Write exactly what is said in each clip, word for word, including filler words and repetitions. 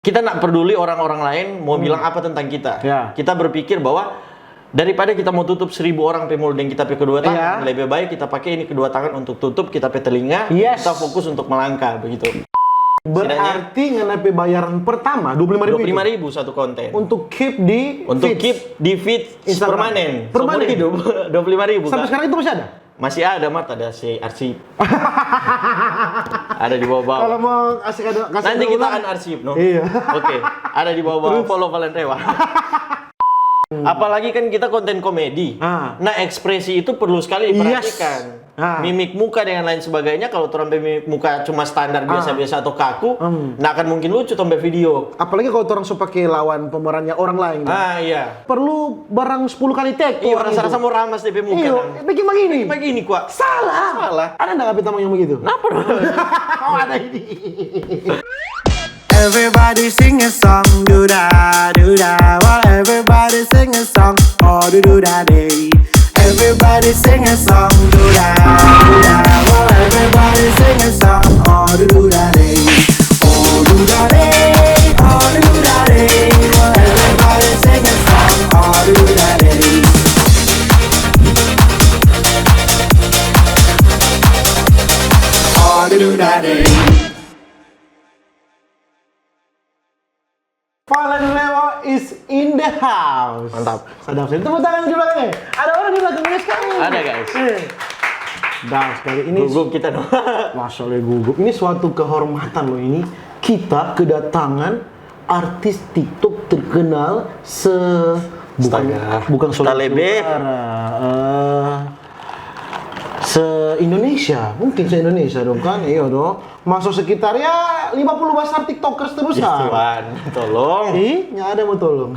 Kita nggak peduli orang-orang lain mau bilang apa tentang kita. Ya. Kita berpikir bahwa daripada kita mau tutup seribu orang pe mulut deng kita pe kedua tangan, Iya. lebih baik kita pakai ini kedua tangan untuk tutup kita pe telinga, Yes. kita fokus untuk melangkah begitu. Berarti ngana pe bayaran pertama dua puluh lima ribu. Dua puluh lima ribu satu konten. Untuk keep di Untuk feeds. Keep di feed Instagram. Permanen. Permanen. Seumur hidup. Dua puluh lima ribu. Sampai sekarang itu masih ada? Masih ada, Mat, ada si arsip. Ada di bawah-bawah. Kalau mau kasih ada kasih Nanti ada kita ulang. Kan arsip, no? Iya. Oke, ada di bawah-bawah. Follow Valen Rewa. Apalagi kan kita konten komedi. Ah. Nah, ekspresi itu perlu sekali Yes. diperhatikan. Ah. Mimik muka dengan lain sebagainya, kalau orang pe mimik muka cuma standar biasa-biasa atau kaku, Hmm. nah akan mungkin lucu tambah video. Apalagi kalau orang so pakai lawan pemerannya orang lain. Ah, iya. Perlu barang sepuluh kali take. Iya, Orang rasa-rasa itu. mau ramas dia pe muka. Iyo, Nang. begini begini. Begini, kuak. Salah. Salah. Ada nggak apa yang begitu? Kenapa dong? Oh, ada ini. Everybody sing a song, do da do da. While everybody sing a song, oh do do da day. Everybody sing a song, do da do da. While everybody sing a song, oh do do da day. Oh do da day, oh do do da day. While everybody sing a song, oh do do da day. Oh do do da day. Valen Rewa is in the house. Mantap. Sadap sekali. Tepuk tangan di belakangnya. Ada orang di belakangnya sekali. Ada, guys. Eh. Sadap sekali. Ini Gugup kita dong. Masya Allah, gugup. Ini suatu kehormatan loh ini. Kita kedatangan artis TikTok terkenal se bukan Astaga. bukan Sulawesi Talebe. Utara, eh, se Indonesia, mungkin se Indonesia dong kan, iya dong. Masuk sekitar ya lima puluh besar TikTokers terbesar. Tuhan, tolong. Ih, nggak ada mau tolong.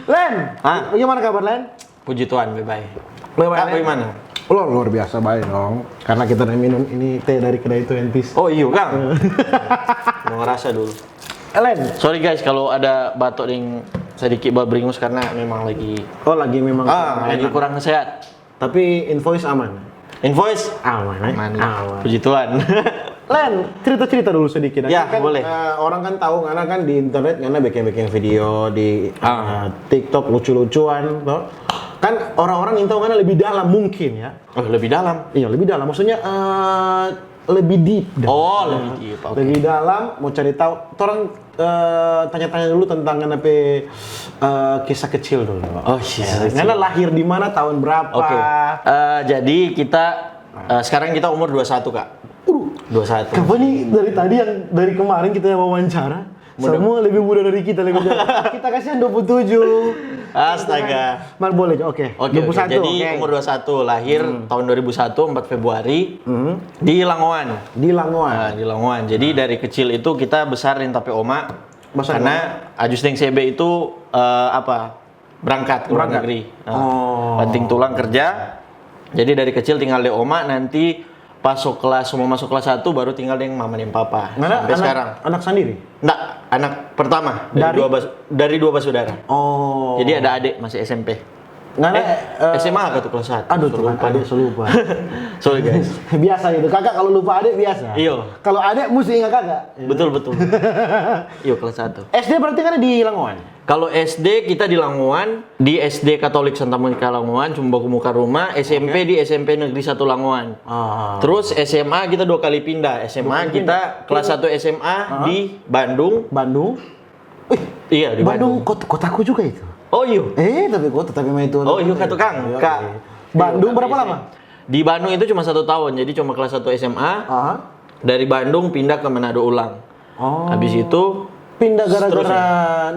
Len, Hah? Bagaimana kabar Len? Puji Tuhan, bye-bye. Bye-bye, Kak, Len. bagaimana? Lo luar biasa baik dong, karena kita udah minum ini teh dari kedai Twenties. Oh iyo, Kang. Mau ngerasa dulu. Len, Sorry guys, kalau ada batuk yang sedikit babringus karena memang lagi oh lagi memang ah, kurang lagi enak. Kurang sehat. Tapi invoice aman? Invoice Aman, eh? Aman. Aman. Puji Tuhan. Len, cerita-cerita dulu sedikit. Ya, Kan, boleh. Eh, orang kan tahu karena kan di internet karena bikin-bikin video di Ah. eh, TikTok lucu-lucuan, toh. Kan orang-orang yang tahu karena lebih dalam mungkin ya. Oh, lebih dalam. Iya, lebih dalam. Maksudnya eh, lebih deep. Dah. Oh, lebih deep, oke. Lebih dalam, mau cari tahu. Orang eh, tanya-tanya dulu tentang ngana pe eh, kisah kecil dulu. Oh, kisah Ya, kecil. Ngana lahir di mana, tahun berapa? Oke. Eh, jadi kita eh, sekarang kita umur dua puluh satu, Kak. Dua puluh satu. Kapan nih dari tadi yang dari kemarin kita yang wawancara? Semua lebih muda dari kita, lebih muda. Kita kasihan dua puluh tujuh. Astaga. Mar boleh, oke. Oke, oke. Dua puluh satu, Jadi oke. Umur dua puluh satu, lahir tahun dua ribu satu, empat Februari Hmm. di Langoan. Di Langoan. Nah, di Langoan. Jadi dari kecil itu kita besar deng ta pe oma. Besar Karena Ajus deng Sebe itu eh, apa? Berangkat ke luar Berangkat. Negeri. Nah, Oh. Banting tulang kerja. Jadi dari kecil tinggal di oma, nanti pas so kelas mau masuk kelas satu baru tinggal deng mama deng papa. Ngana Sampai anak, sekarang. Anak sendiri? Nggak, anak pertama dari, Dari? dua bas- dari dua bersaudara. Oh. Jadi ada adik masih S M P. Ngana Eh, eh, S M A ke tuh kelas satu. Aduh, Tuhan, Lupa. adik so lupa. Sorry guys. Biasa itu. Kakak kalau lupa adik biasa. Iyo. Kalau adik mesti ingat kakak. Betul betul. Iyo, kelas satu. S D berarti kan di Langoan? Kalau S D kita di Langoan, di S D Katolik Santa Monica Langoan, cuma baku muka rumah, S M P di S M P Negeri satu Langoan. Ah. Terus S M A kita dua kali pindah. S M A Dua kali kita kelas satu S M A di Bandung. Bandung. Wih, Iya, di Bandung Bandung. Kot- kotaku juga itu. Oh iyo. Eh, tapi kota tapi main itu. Oh iyo, katu Kang. Iya, Kak. iya. Bandung berapa lama? Di Bandung itu cuma satu tahun, jadi cuma kelas satu S M A. Ah. Dari Bandung pindah ke Manado ulang. Oh. Habis itu Pindah gara-gara seterusnya.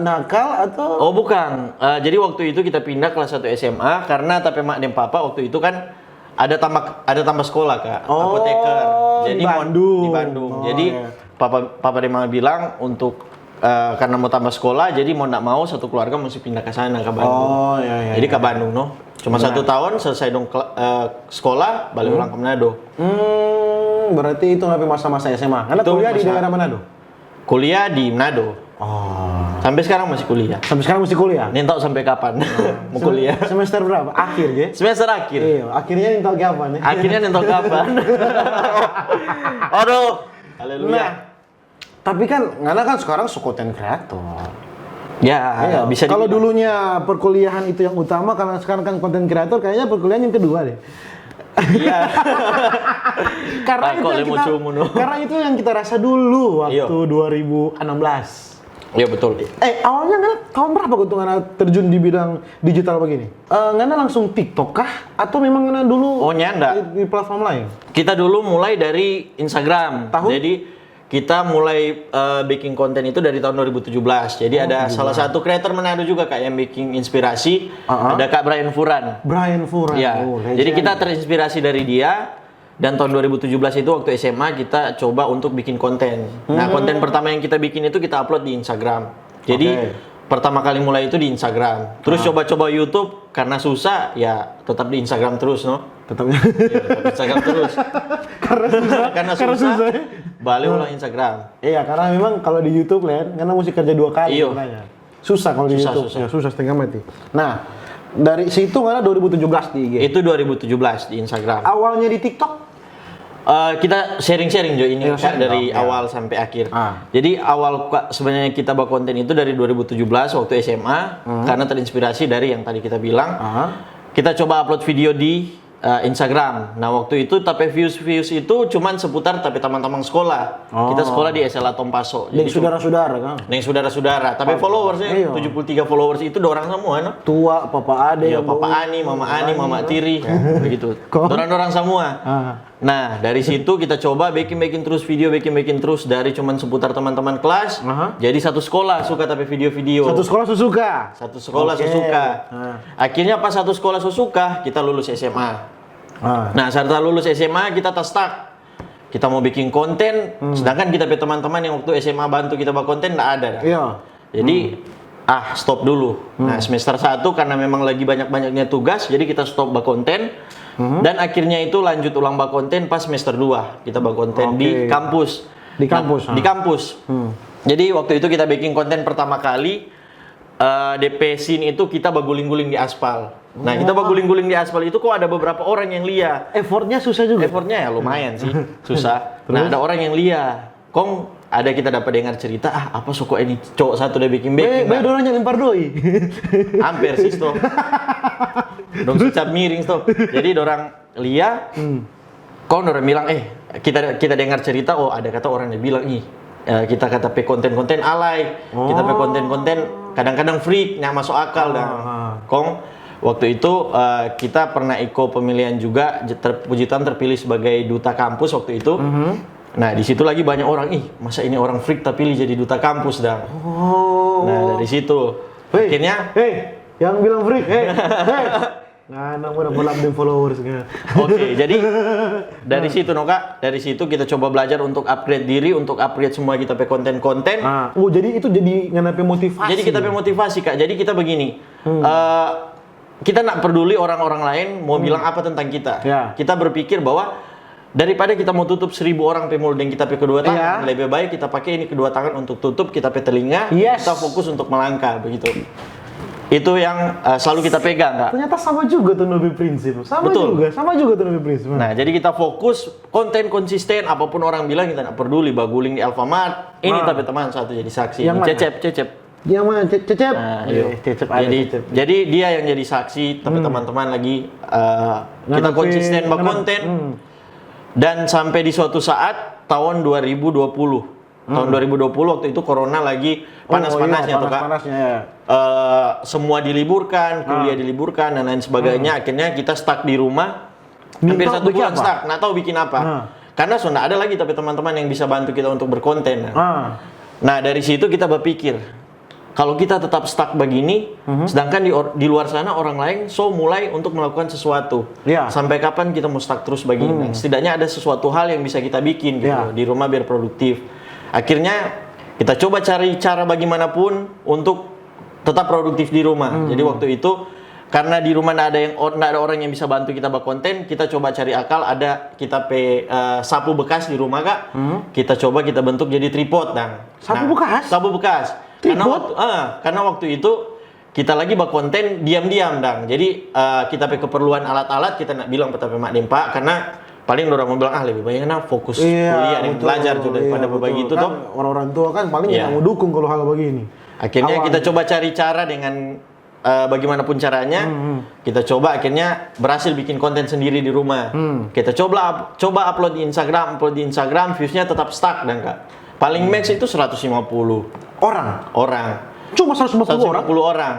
Nakal atau? Oh bukan. Eh, jadi waktu itu kita pindah kelas satu S M A karena ta pe mak dan papa waktu itu kan ada tambah ada tambah sekolah, Kak. Oh, Apoteker. di Jadi mau- Bandung. Di Bandung. Oh, Jadi iya. papa papa dan mama bilang untuk eh, karena mau tambah sekolah, jadi mau ndak mau satu keluarga mesti pindah ke sana, ke Bandung. Oh, iya, iya, Jadi iya. Ke Bandung, no. Cuma satu tahun selesai dong kela- eh, sekolah, balik ulang ke Manado. Hmm, berarti itu tapi masa-masa S M A. Karena Itu kuliah di masa- daerah Manado? Kuliah di Manado. Oh. Sampai sekarang masih kuliah. Sampai sekarang masih kuliah? Nggak tahu sampai kapan. Mau Sem- kuliah. Semester berapa? Akhir, ya? Semester akhir. Iya, akhirnya yang tahu kapan ya? Akhirnya nggak tahu kapan. Aduh. Haleluya. Nah, Tapi kan, ngana kan sekarang su konten kreator. Ya, Iya, bisa kalau dibilang. Dulunya perkuliahan itu yang utama, kalau sekarang kan konten kreator, kayaknya perkuliahan yang kedua deh. Iya. Karena Ah, itu kok yang lemo kita, cumu, no? Karena itu yang kita rasa dulu waktu Iya. dua ribu enam belas. Iya, betul. Eh, awalnya ngana tahun berapa waktu ngana terjun di bidang digital begini? Eh, ngana langsung TikTok kah? Atau memang ngana dulu Oh, nyanda. Di, di platform lain? Kita dulu mulai dari Instagram. Tahun? Jadi kita mulai eh, bikin konten itu dari tahun dua ribu tujuh belas. Jadi ada salah satu creator Manado juga, Kak, yang bikin inspirasi. Ah, ah. Ada Kak Brian Furan. Brian Furan. Ya, Oh, legend. Jadi kita terinspirasi dari dia. Dan tahun dua ribu tujuh belas itu waktu S M A kita coba untuk bikin konten. Nah, konten pertama yang kita bikin itu kita upload di Instagram. Jadi Oke. pertama kali mulai itu di Instagram. Terus coba-coba YouTube, karena susah, ya tetap di Instagram terus, no. Tetap. Ya, tetap Instagram terus. Karena susah. Karena Karena susah, susah, ya. Balik ulang Instagram. Iya, karena memang kalau di YouTube, Len, ngana mesti kerja dua kali Iyo. sebenarnya. Susah kalau di Susah, YouTube. Susah. Ya, susah setengah mati. Nah, dari situ ngana dua ribu tujuh belas di I G. Itu dua ribu tujuh belas di Instagram. Awalnya di TikTok? Eh, kita sharing-sharing, Jo, ini, Iya, Kak, sharing dari dong, ya. Awal sampai akhir. Ah. Jadi awal, Kak, sebenarnya kita buat konten itu dari dua ribu tujuh belas waktu S M A, karena terinspirasi dari yang tadi kita bilang. Ah. Kita coba upload video di eh, Instagram. Nah, waktu itu tapi views-views itu cuman seputar tapi tamang-tamang sekolah. Oh. Kita sekolah di S L A Tompaso. Deng saudara-saudara kan? Deng saudara-saudara. Tapi followersnya Iya. tujuh puluh tiga followers itu dorang semua, no? Tua, Papa Ade, Iya, yang Papa bawa- Ani, Mama Ani, Mama Tiri, begitu. Kong? Dorang-dorang semua. Ah. Nah, dari situ kita coba bikin-bikin terus video, bikin-bikin terus dari cuman seputar teman-teman kelas, Aha. jadi satu sekolah suka tapi video-video. Satu sekolah su suka. Satu sekolah Oke. su suka. Ah. Akhirnya pas satu sekolah su suka, kita lulus S M A. Ah. Nah, serta lulus S M A kita ta stuck. Kita mau bikin konten, Hmm. sedangkan kita pe teman-teman yang waktu S M A bantu kita ba konten ndak ada dah. Iya. Jadi, ah, stop dulu. Hmm. Nah, semester satu karena memang lagi banyak-banyaknya tugas, jadi kita stop ba konten. Hmm. Dan akhirnya itu lanjut ulang ba konten pas semester dua. Kita ba konten di Oke. Kampus. Di Kampus, Nah, di ah. Kampus. Hmm. Jadi waktu itu kita bikin konten pertama kali, eh, D P scene itu kita baguling-guling di aspal. Nah, kita Wah. Baguling-guling di aspal itu kok ada beberapa orang yang lia. Effortnya susah juga. Effortnya ya lumayan sih, susah. Terus? Nah, ada orang yang lia. Kong ada kita dapat dengar cerita, ah, apa so kong ini cowok satu dia bikin Be, bikin. be dorang yang lempar doi. Hampir sih, stop. Dong su cap miring, stop. Jadi dorang lia, Hmm. kong dorang bilang, eh, kita kita dengar cerita, oh, ada kata orang dia bilang, ih, eh, kita kata pe konten-konten alay, kita pe konten-konten kadang-kadang freak, nggak masuk akal dah. Ah. Kong waktu itu eh, kita pernah iko pemilihan juga, je- ter, puji Tuhan terpilih sebagai duta kampus waktu itu. Mhm. Nah, di situ lagi banyak orang, ih, masa ini orang freak tapi jadi duta kampus dah. Oh. Nah, dari situ Hei, akhirnya hei, yang bilang freak, hei, hei. Nah, nang udah pulang deng followers kan. Oke, jadi dari situ no Kak, dari situ kita coba belajar untuk upgrade diri, untuk upgrade semua kita pe konten-konten. Ah, oh jadi itu jadi ngana pe motivasi. Jadi kita pe motivasi Kak. Jadi kita begini, eh, kita nggak peduli orang-orang lain mau bilang apa tentang kita. Ya. Kita berpikir bahwa daripada kita mau tutup seribu orang pe mulut deng kita pe kedua tangan, Iya. lebih baik kita pakai ini kedua tangan untuk tutup kita pe telinga, Yes. kita fokus untuk melangkah begitu. Itu yang eh, selalu kita pegang, Kak. Ternyata sama juga tuh no pe prinsip. Sama Betul. juga, sama juga tuh no pe prinsip. Nah, jadi kita fokus konten konsisten, apapun orang bilang kita nggak peduli. Baguling di Alfamart, ini Nah. Tapi Teman satu jadi saksi. Yang Ini mana? Cecep, Cecep. Yang mana? Ce- Cecep? Nah, Eh, iya. Cecep ada Jadi, Cecep. jadi dia yang jadi saksi, tapi Hmm. teman-teman lagi eh, Ngana kita pe- konsisten ngana- berkonten. Hmm. Dan sampai di suatu saat tahun dua ribu dua puluh. Tahun Hmm. dua ribu dua puluh waktu itu corona lagi panas-panasnya Oh, iya, tuh, Kak. panas-panasnya ya. Eh, semua diliburkan, kuliah Ah. diliburkan dan lain sebagainya. Akhirnya kita stuck di rumah. Nih, Hampir tau satu bikin bulan apa? Stuck, nggak tahu bikin apa. Ah. Karena sudah ada lagi tapi teman-teman yang bisa bantu kita untuk berkonten. Ah. Nah, dari situ kita berpikir, kalau kita tetap stuck begini, Mhm. sedangkan di, or- di luar sana orang lain so mulai untuk melakukan sesuatu. Ya. Sampai kapan kita mau stuck terus begini? Hmm. Nah, setidaknya ada sesuatu hal yang bisa kita bikin gitu Ya. loh, di rumah biar produktif. Akhirnya kita coba cari cara bagaimanapun untuk tetap produktif di rumah. Hmm. Jadi waktu itu karena di rumah nggak ada yang nggak ada orang yang bisa bantu kita berkonten, kita coba cari akal, ada kita pe eh, sapu bekas di rumah, Kak. Hmm. Kita coba kita bentuk jadi tripod, dang. Sapu bekas? Sapu bekas. Karena Tripod? waktu, eh, karena waktu itu kita lagi berkonten diam-diam, dang. Jadi eh, kita pe keperluan alat-alat kita nggak bilang pe tapi mak dempa karena paling orang mau bilang, "Ah, lebih baik na fokus Iya, kuliah dan betul, belajar," gitu, daripada iya, betul. begitu Kan toh. Orang-orang tua kan paling Iya. yang mau dukung kalau hal begini. Akhirnya Awalnya. Kita coba cari cara dengan eh, bagaimanapun caranya, Hmm, kita coba akhirnya berhasil bikin konten sendiri di rumah. Kita coba up- coba upload di Instagram, upload di Instagram, viewsnya tetap stuck dan, Kak. Paling max itu seratus lima puluh Orang. orang. Cuma seratus lima puluh orang. Seratus lima puluh orang.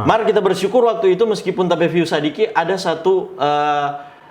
Mar kita bersyukur waktu itu meskipun tapi view sadiki, ada satu eh,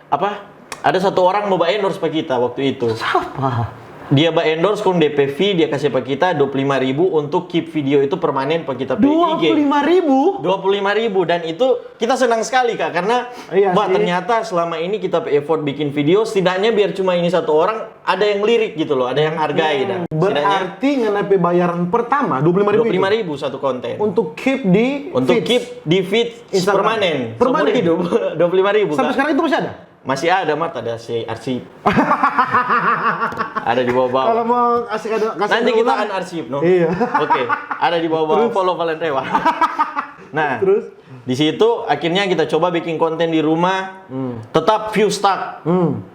apa? Ada satu orang mau ba endorse pa kita waktu itu. Siapa? Dia ba endorse, kong D P fee dia kasih pa kita dua puluh lima ribu untuk keep video itu permanen pa kita pe I G. Dua puluh lima ribu? Dua puluh lima ribu, dan itu kita senang sekali, Kak, karena Iya wah, sih. Ternyata selama ini kita pe effort bikin video, setidaknya biar cuma ini satu orang ada yang lirik gitu loh, ada yang hargai dan setidaknya Berarti ngana pe bayaran pertama dua puluh lima ribu dua puluh lima ribu satu konten. Untuk keep di Untuk feeds. Keep di feed Instagram. Permanen, Permanen. Seumur hidup. Dua puluh lima ribu. Sampai sekarang itu masih ada? Masih ada, Mat, ada si arsip. Ada di bawah-bawah. Kalau mau kasih ada kasih Nanti ada kita ulang. Kan arsip, no? Iya. Oke, ada di bawah-bawah. Follow Valen Rewa. Nah, Terus? Di situ akhirnya kita coba bikin konten di rumah. Hmm. Tetap view stuck.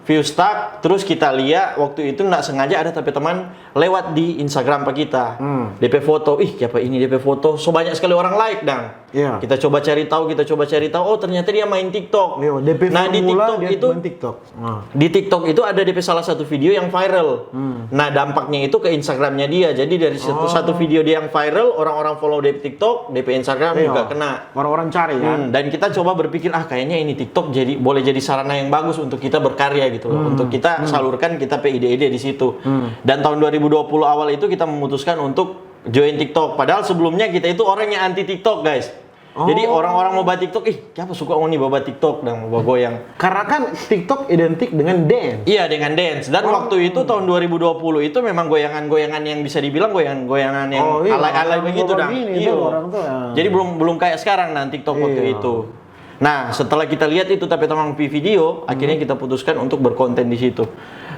View stuck, terus kita lihat waktu itu nggak sengaja ada tapi teman lewat di Instagram pa kita. Hmm. D P foto, ih, siapa ini D P foto? So banyak sekali orang like dang. Iya. Kita coba cari tahu, kita coba cari tahu. Oh, ternyata dia main TikTok. Iya, D P Nah, di mula TikTok dia itu main TikTok. Nah. Di TikTok itu ada D P salah satu video yang viral. Nah, dampaknya itu ke Instagramnya dia. Jadi dari satu, satu video dia yang viral, orang-orang follow di TikTok, D P Instagram Iya. Juga kena. Orang-orang cari kan. Hmm, dan kita coba berpikir, ah, kayaknya ini TikTok jadi boleh jadi sarana yang bagus untuk kita berkarya gitu loh, untuk kita salurkan kita pe ide-ide di situ. Dan tahun dua ribu dua puluh awal itu kita memutuskan untuk join TikTok. Padahal sebelumnya kita itu orang yang anti TikTok, guys. Jadi orang-orang mau ba TikTok, ih, siapa suka ngoni ba TikTok dan mau goyang. Karena kan TikTok identik dengan dance. Iya, dengan dance. Dan waktu itu tahun dua ribu dua puluh itu memang goyangan-goyangan yang bisa dibilang goyangan-goyangan yang Oh, iya, alay-alay orang begitu tua dah. begini Iya. Tuh, orang tuh, ya. Jadi belum belum kayak sekarang nah TikTok waktu Iya. Itu. Nah, setelah kita lihat itu tapi tamang pi video, akhirnya kita putuskan untuk berkonten di situ.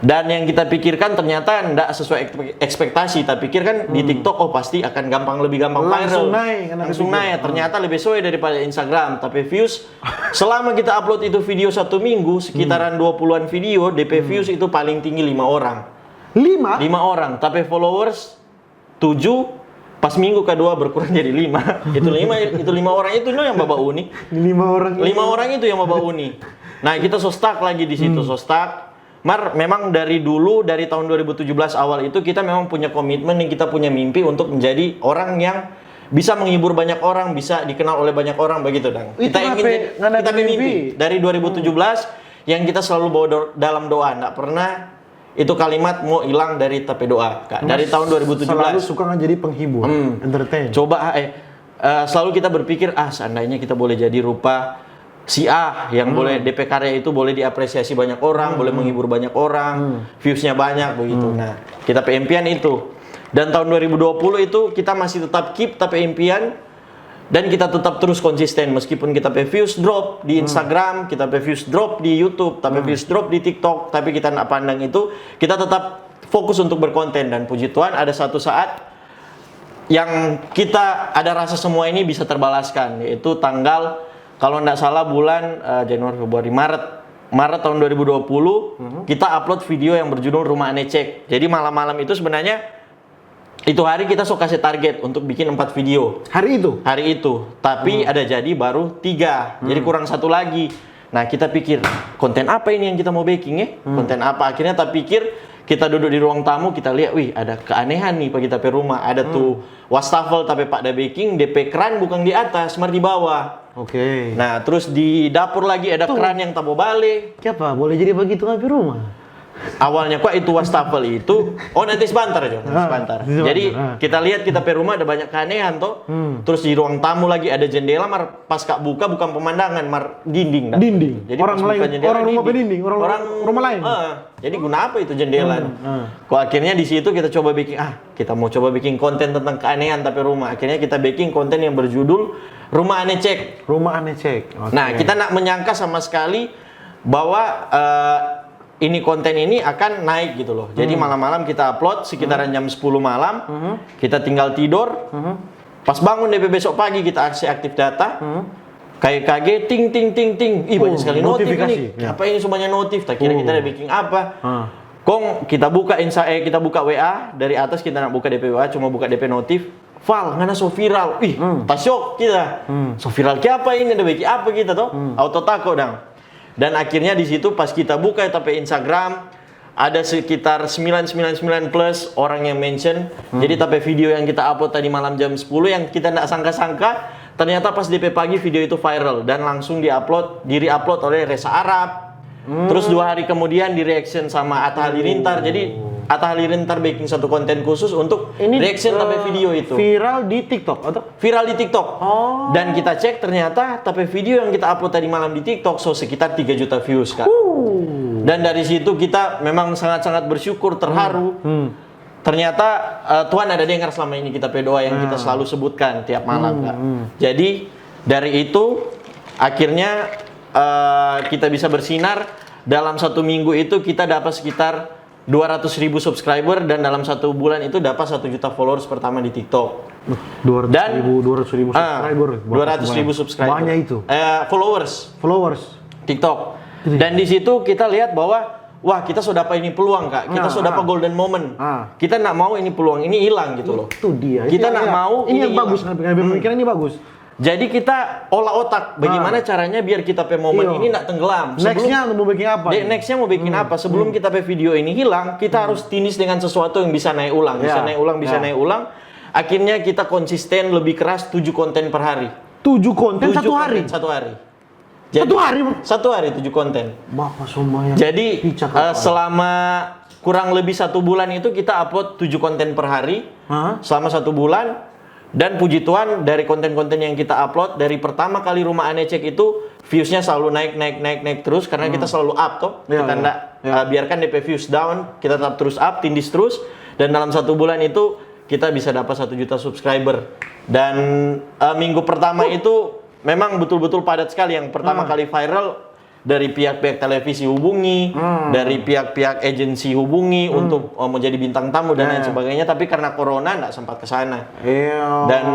Dan yang kita pikirkan ternyata ndak sesuai ek- ekspektasi. Kita pikir kan di TikTok, oh, pasti akan gampang, lebih gampang Langsung viral. Naik, karena Langsung dipikir. Naik. Ternyata lebih sesuai daripada Instagram. Tapi views, selama kita upload itu video satu minggu, sekitaran dua puluhan video, D P views itu paling tinggi lima orang. Lima? Lima orang, tapi followers tujuh, pas minggu kedua berkurang jadi lima. Itu lima, itu lima orang itu no yang baba uni. Lima orang. Lima orang itu yang baba uni. Nah, kita so stuck lagi di situ, so stuck. Mar, memang dari dulu, dari tahun dua ribu tujuh belas awal itu kita memang punya komitmen dan kita punya mimpi untuk menjadi orang yang bisa menghibur banyak orang, bisa dikenal oleh banyak orang begitu, dang. Itu Kita ingin ngape jadi- ngana kita mimpi? Mimpi dari dua ribu tujuh belas yang kita selalu bawa do- dalam doa, nggak pernah itu kalimat mau hilang dari tapi doa, Kak. Dari tahun dua ribu tujuh belas. Selalu suka jadi penghibur, entertain. Coba eh, eh, selalu kita berpikir, ah, seandainya kita boleh jadi rupa si A yang boleh D P karya itu boleh diapresiasi banyak orang, boleh menghibur banyak orang, viewsnya banyak begitu. Nah, kita pe impian itu. Dan tahun dua ribu dua puluh itu kita masih tetap keep tapi impian dan kita tetap terus konsisten meskipun kita pe views drop di Instagram, kita pe views drop di YouTube, tapi views drop di TikTok, tapi kita nggak pandang itu, kita tetap fokus untuk berkonten dan puji Tuhan ada satu saat yang kita ada rasa semua ini bisa terbalaskan, yaitu tanggal, kalau nggak salah, bulan eh, Januari, Februari, Maret. Maret tahun dua ribu dua puluh, kita upload video yang berjudul Rumah Ane Cek. Jadi malam-malam itu sebenarnya itu hari kita so kasih target untuk bikin empat video. Hari itu? Hari itu, tapi ada jadi baru tiga, jadi kurang satu lagi. Nah, kita pikir, konten apa ini yang kita mau bikin, eh? Konten apa? Akhirnya kita pikir, kita duduk di ruang tamu, kita lihat, wih, ada keanehan nih pa kita pe rumah. Ada tuh wastafel tapi pak da bikin, D P kran bukan di atas, mar di bawah. Oke. Nah, terus di dapur lagi ada kran yang tabo bale. Siapa? Boleh jadi begitu ngapi rumah? Awalnya kok itu wastafel itu, oh, nanti sebentar aja, nanti sebentar. Sebentar, Jadi ah. Kita lihat kita pe rumah ada banyak keanehan toh. Terus di ruang tamu lagi ada jendela, mar pas kak buka bukan pemandangan, mar dinding dah. Dinding. Jadi Orang pas lain, buka jendela, orang rumah pe dinding. Dinding, orang, rumah lain. Ah, jadi guna apa itu jendela? Kok akhirnya di situ kita coba bikin, ah, kita mau coba bikin konten tentang keanehan tapi rumah. Akhirnya kita bikin konten yang berjudul Rumah Ane Cek. Rumah Ane Cek. Oke. Nah, kita nggak menyangka sama sekali bahwa eh, ini konten ini akan naik gitu loh. Jadi malam-malam kita upload sekitaran jam sepuluh malam, kita tinggal tidur. Pas bangun D P besok pagi kita aksi aktif data. Kayak kaget, ting, ting, ting, ting. Ih, banyak sekali notif ini. Apa ini semuanya notif? Tak kira kita ada bikin apa. Kong kita buka insa, eh, kita buka W A dari atas, kita nggak buka D P W A, cuma buka D P notif. Val, ngana so viral. Ih, tasyok kita. So viral kiapa ini? Ada bikin apa kita toh? Auto tako dang. Dan akhirnya di situ pas kita buka tapi Instagram, ada sekitar sembilan sembilan sembilan plus orang yang mention. Jadi tapi video yang kita upload tadi malam jam sepuluh yang kita nggak sangka-sangka, ternyata pas D P pagi video itu viral dan langsung di-upload, di-re-upload oleh Reza Arab. Terus dua hari kemudian di-reaction sama Atta Halilintar. Jadi Atta Halilintar bikin satu konten khusus untuk reaction tapi video itu. Viral di TikTok atau? Viral di TikTok. Dan kita cek ternyata tapi video yang kita upload tadi malam di TikTok so sekitar tiga juta views, Kak. Dan dari situ kita memang sangat-sangat bersyukur, terharu. Ternyata eh, Tuhan ada dengar selama ini kita pe doa yang kita selalu sebutkan tiap malam, Kak. Jadi dari itu akhirnya eh, kita bisa bersinar. Dalam satu minggu itu kita dapat sekitar dua ratus ribu subscriber dan dalam satu bulan itu dapat satu juta followers pertama di TikTok. Dua ratus ribu, dua ratus ribu subscriber. Dua ratus ribu subscriber. Banyak itu. Eh, followers. Followers. TikTok. Dan di situ kita lihat bahwa wah, kita sudah dapat ini peluang, Kak. Kita sudah dapat golden moment. Kita nggak mau ini peluang ini hilang gitu loh. Itu dia. Kita nggak mau ini yang bagus. Pemikiran ini bagus. Jadi kita olah otak, bagaimana caranya biar kita pe momen ini nggak tenggelam. Nextnya mau bikin apa? Nextnya mau bikin apa? Sebelum kita pe video ini hilang, kita harus tindis dengan sesuatu yang bisa naik ulang, bisa naik ulang, bisa naik ulang. Akhirnya kita konsisten lebih keras tujuh konten per hari. Tujuh konten satu hari? Satu hari. Satu hari? Satu hari tujuh konten. Bapak semua yang Jadi eh, selama kurang lebih satu bulan itu kita upload tujuh konten per hari selama satu bulan. Dan puji Tuhan, dari konten-konten yang kita upload, dari pertama kali Rumah Aneh Cek itu, viewsnya selalu naik, naik, naik, naik terus karena kita selalu up toh. Kita ndak eh, biarkan D P views down, kita tetap terus up, tindis terus. Dan dalam satu bulan itu kita bisa dapat satu juta subscriber. Dan eh, minggu pertama itu memang betul-betul padat sekali. Yang pertama kali viral dari pihak-pihak televisi hubungi, dari pihak-pihak agensi hubungi untuk eh, mau jadi bintang tamu dan lain sebagainya. Tapi karena corona nggak sempat ke sana. Dan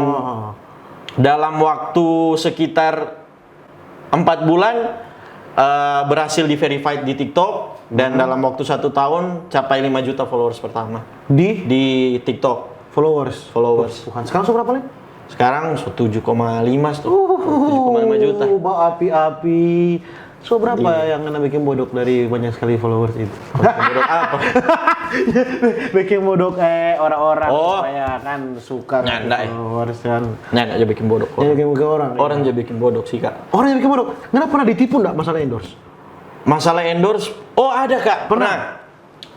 dalam waktu sekitar empat bulan eh, berhasil di verified di TikTok dan dalam waktu satu tahun capai lima juta followers pertama Di di TikTok. Followers. Followers. Tuhan, sekarang so berapa, Lin? Sekarang so tujuh koma lima tuh. Tujuh koma lima juta. Uh, ba api-api. So berapa yang ngana bikin bodok dari banyak sekali followers itu? Bodok apa? Bikin bodok eh orang-orang Oh. Supaya kan suka Nah, gitu ndak, eh. Followers kan. Nah, nggak aja bikin bodok. Ya bikin ke orang. Orang aja bikin bodok sih, Kak. Orang yang bikin bodok. Ngana pernah ditipu ndak masalah endorse? Masalah endorse, oh ada, Kak. Pernah?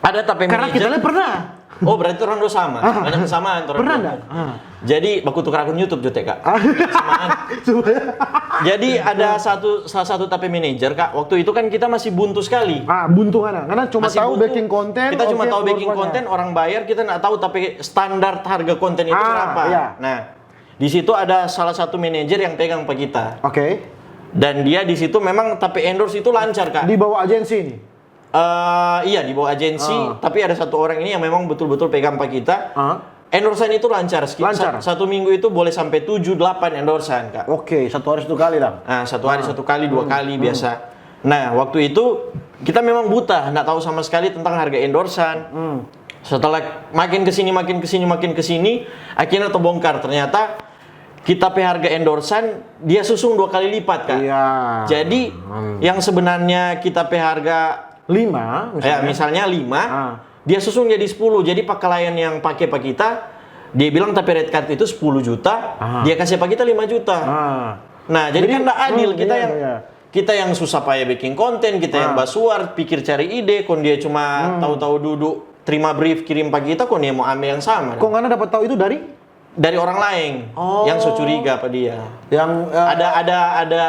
Ada tapi Karena manajer. Kita lihat pernah. Oh, berarti orang dua sama. Banyak kesamaan orang Pernah dua. ndak? Ah. Jadi baku tukar YouTube, Jote, Kak. Jadi ada satu salah satu tapi manajer, Kak. Waktu itu kan kita masih buntu sekali. Ah, buntu ngana. Ngana cuma Masih tahu buntu. Bikin konten. Kita cuma Oke, tahu bikin keluar-keluar. Konten, orang bayar, kita nggak tahu tapi standar harga konten itu Ah, berapa. Iya. Nah, di situ ada salah satu manajer yang pegang ke kita. Oke. Dan dia di situ memang tapi endorse itu lancar, Kak. Di bawah agensi ini. Eh, iya, di bawah agensi, Ah. Tapi ada satu orang ini yang memang betul-betul pegang ke kita. Ah. Endorsean itu lancar, ski- Lancar. sa- Satu minggu itu boleh sampai tujuh delapan endorsean, Kak. Oke, satu hari satu kali lah. Nah, satu hari satu kali, dua kali biasa. Nah, waktu itu kita memang buta, nggak tahu sama sekali tentang harga endorsean. Setelah makin kesini, makin kesini, makin kesini, akhirnya terbongkar. Ternyata kita pe harga endorsean dia susung dua kali lipat, Kak. Iya. Jadi yang sebenarnya kita pe harga Lima, ya misalnya. Misalnya lima, Ah. Dia susung jadi sepuluh. Jadi pakaian yang pakai pa kita, dia bilang tapi red card itu sepuluh juta, Ah. Dia kasih pa kita lima juta. Ah. Nah, jadi, kan nggak adil hmm, kita iya, yang iya. Kita yang susah payah bikin konten, kita yang Ah. basuar, pikir cari ide, kon dia cuma tahu-tahu duduk terima brief kirim pa kita, kon dia mau ambil yang sama. Kok ngana dapat tahu itu dari? Dari orang lain Oh. Yang so curiga pa dia. Yang eh, Ada ada ada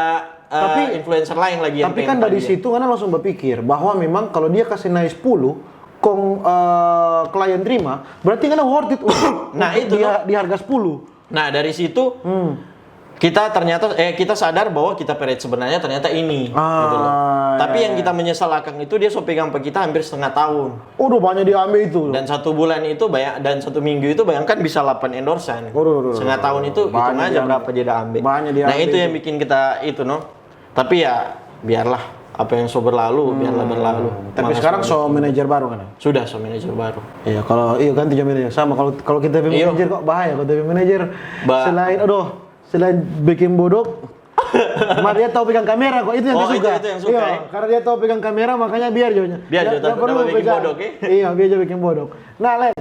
eh, Tapi- influencer lain lagi yang Tapi pengen kan pa dari dia. Situ ngana langsung berpikir bahwa memang kalau dia kasih naik sepuluh, kong eh, klien terima, berarti ngana worth it untuk, Nah, untuk itu di, dong. Di harga sepuluh. Nah, dari situ Hmm. kita ternyata, eh, kita sadar bahwa kita pe rate sebenarnya ternyata ini, Ah, gitu loh. Tapi ya, yang kita menyesal akang itu dia so pegang pa kita hampir setengah tahun. Udah banyak diambil itu. Dan satu bulan itu bayang, dan satu minggu itu bayangkan bisa delapan endorsean. Waduh, waduh, Setengah waduh. tahun itu hitung Banyak aja diambil. Berapa dia dah ambil. Banyak diambil Nah, itu yang itu. Bikin kita itu, no. Tapi ya biarlah, apa yang so berlalu biarlah berlalu. Tapi sekarang so manajer baru kan? Sudah so manajer baru. Iya, kalau iya ganti jadi manajer sama. Kalau kalau kita pe Iya. Manajer kok bahaya. Kalau kita pe manajer Ba- selain, aduh, selain bikin bodok, cuma dia tahu pegang kamera kok, itu yang Oh, dia suka. Itu, itu yang suka, Iya, ya? Karena dia tahu pegang kamera, makanya biar jo. Biar jo, tak- tak bikin bodok, ya? Iya, biar jo bikin bodok. Nah, Len,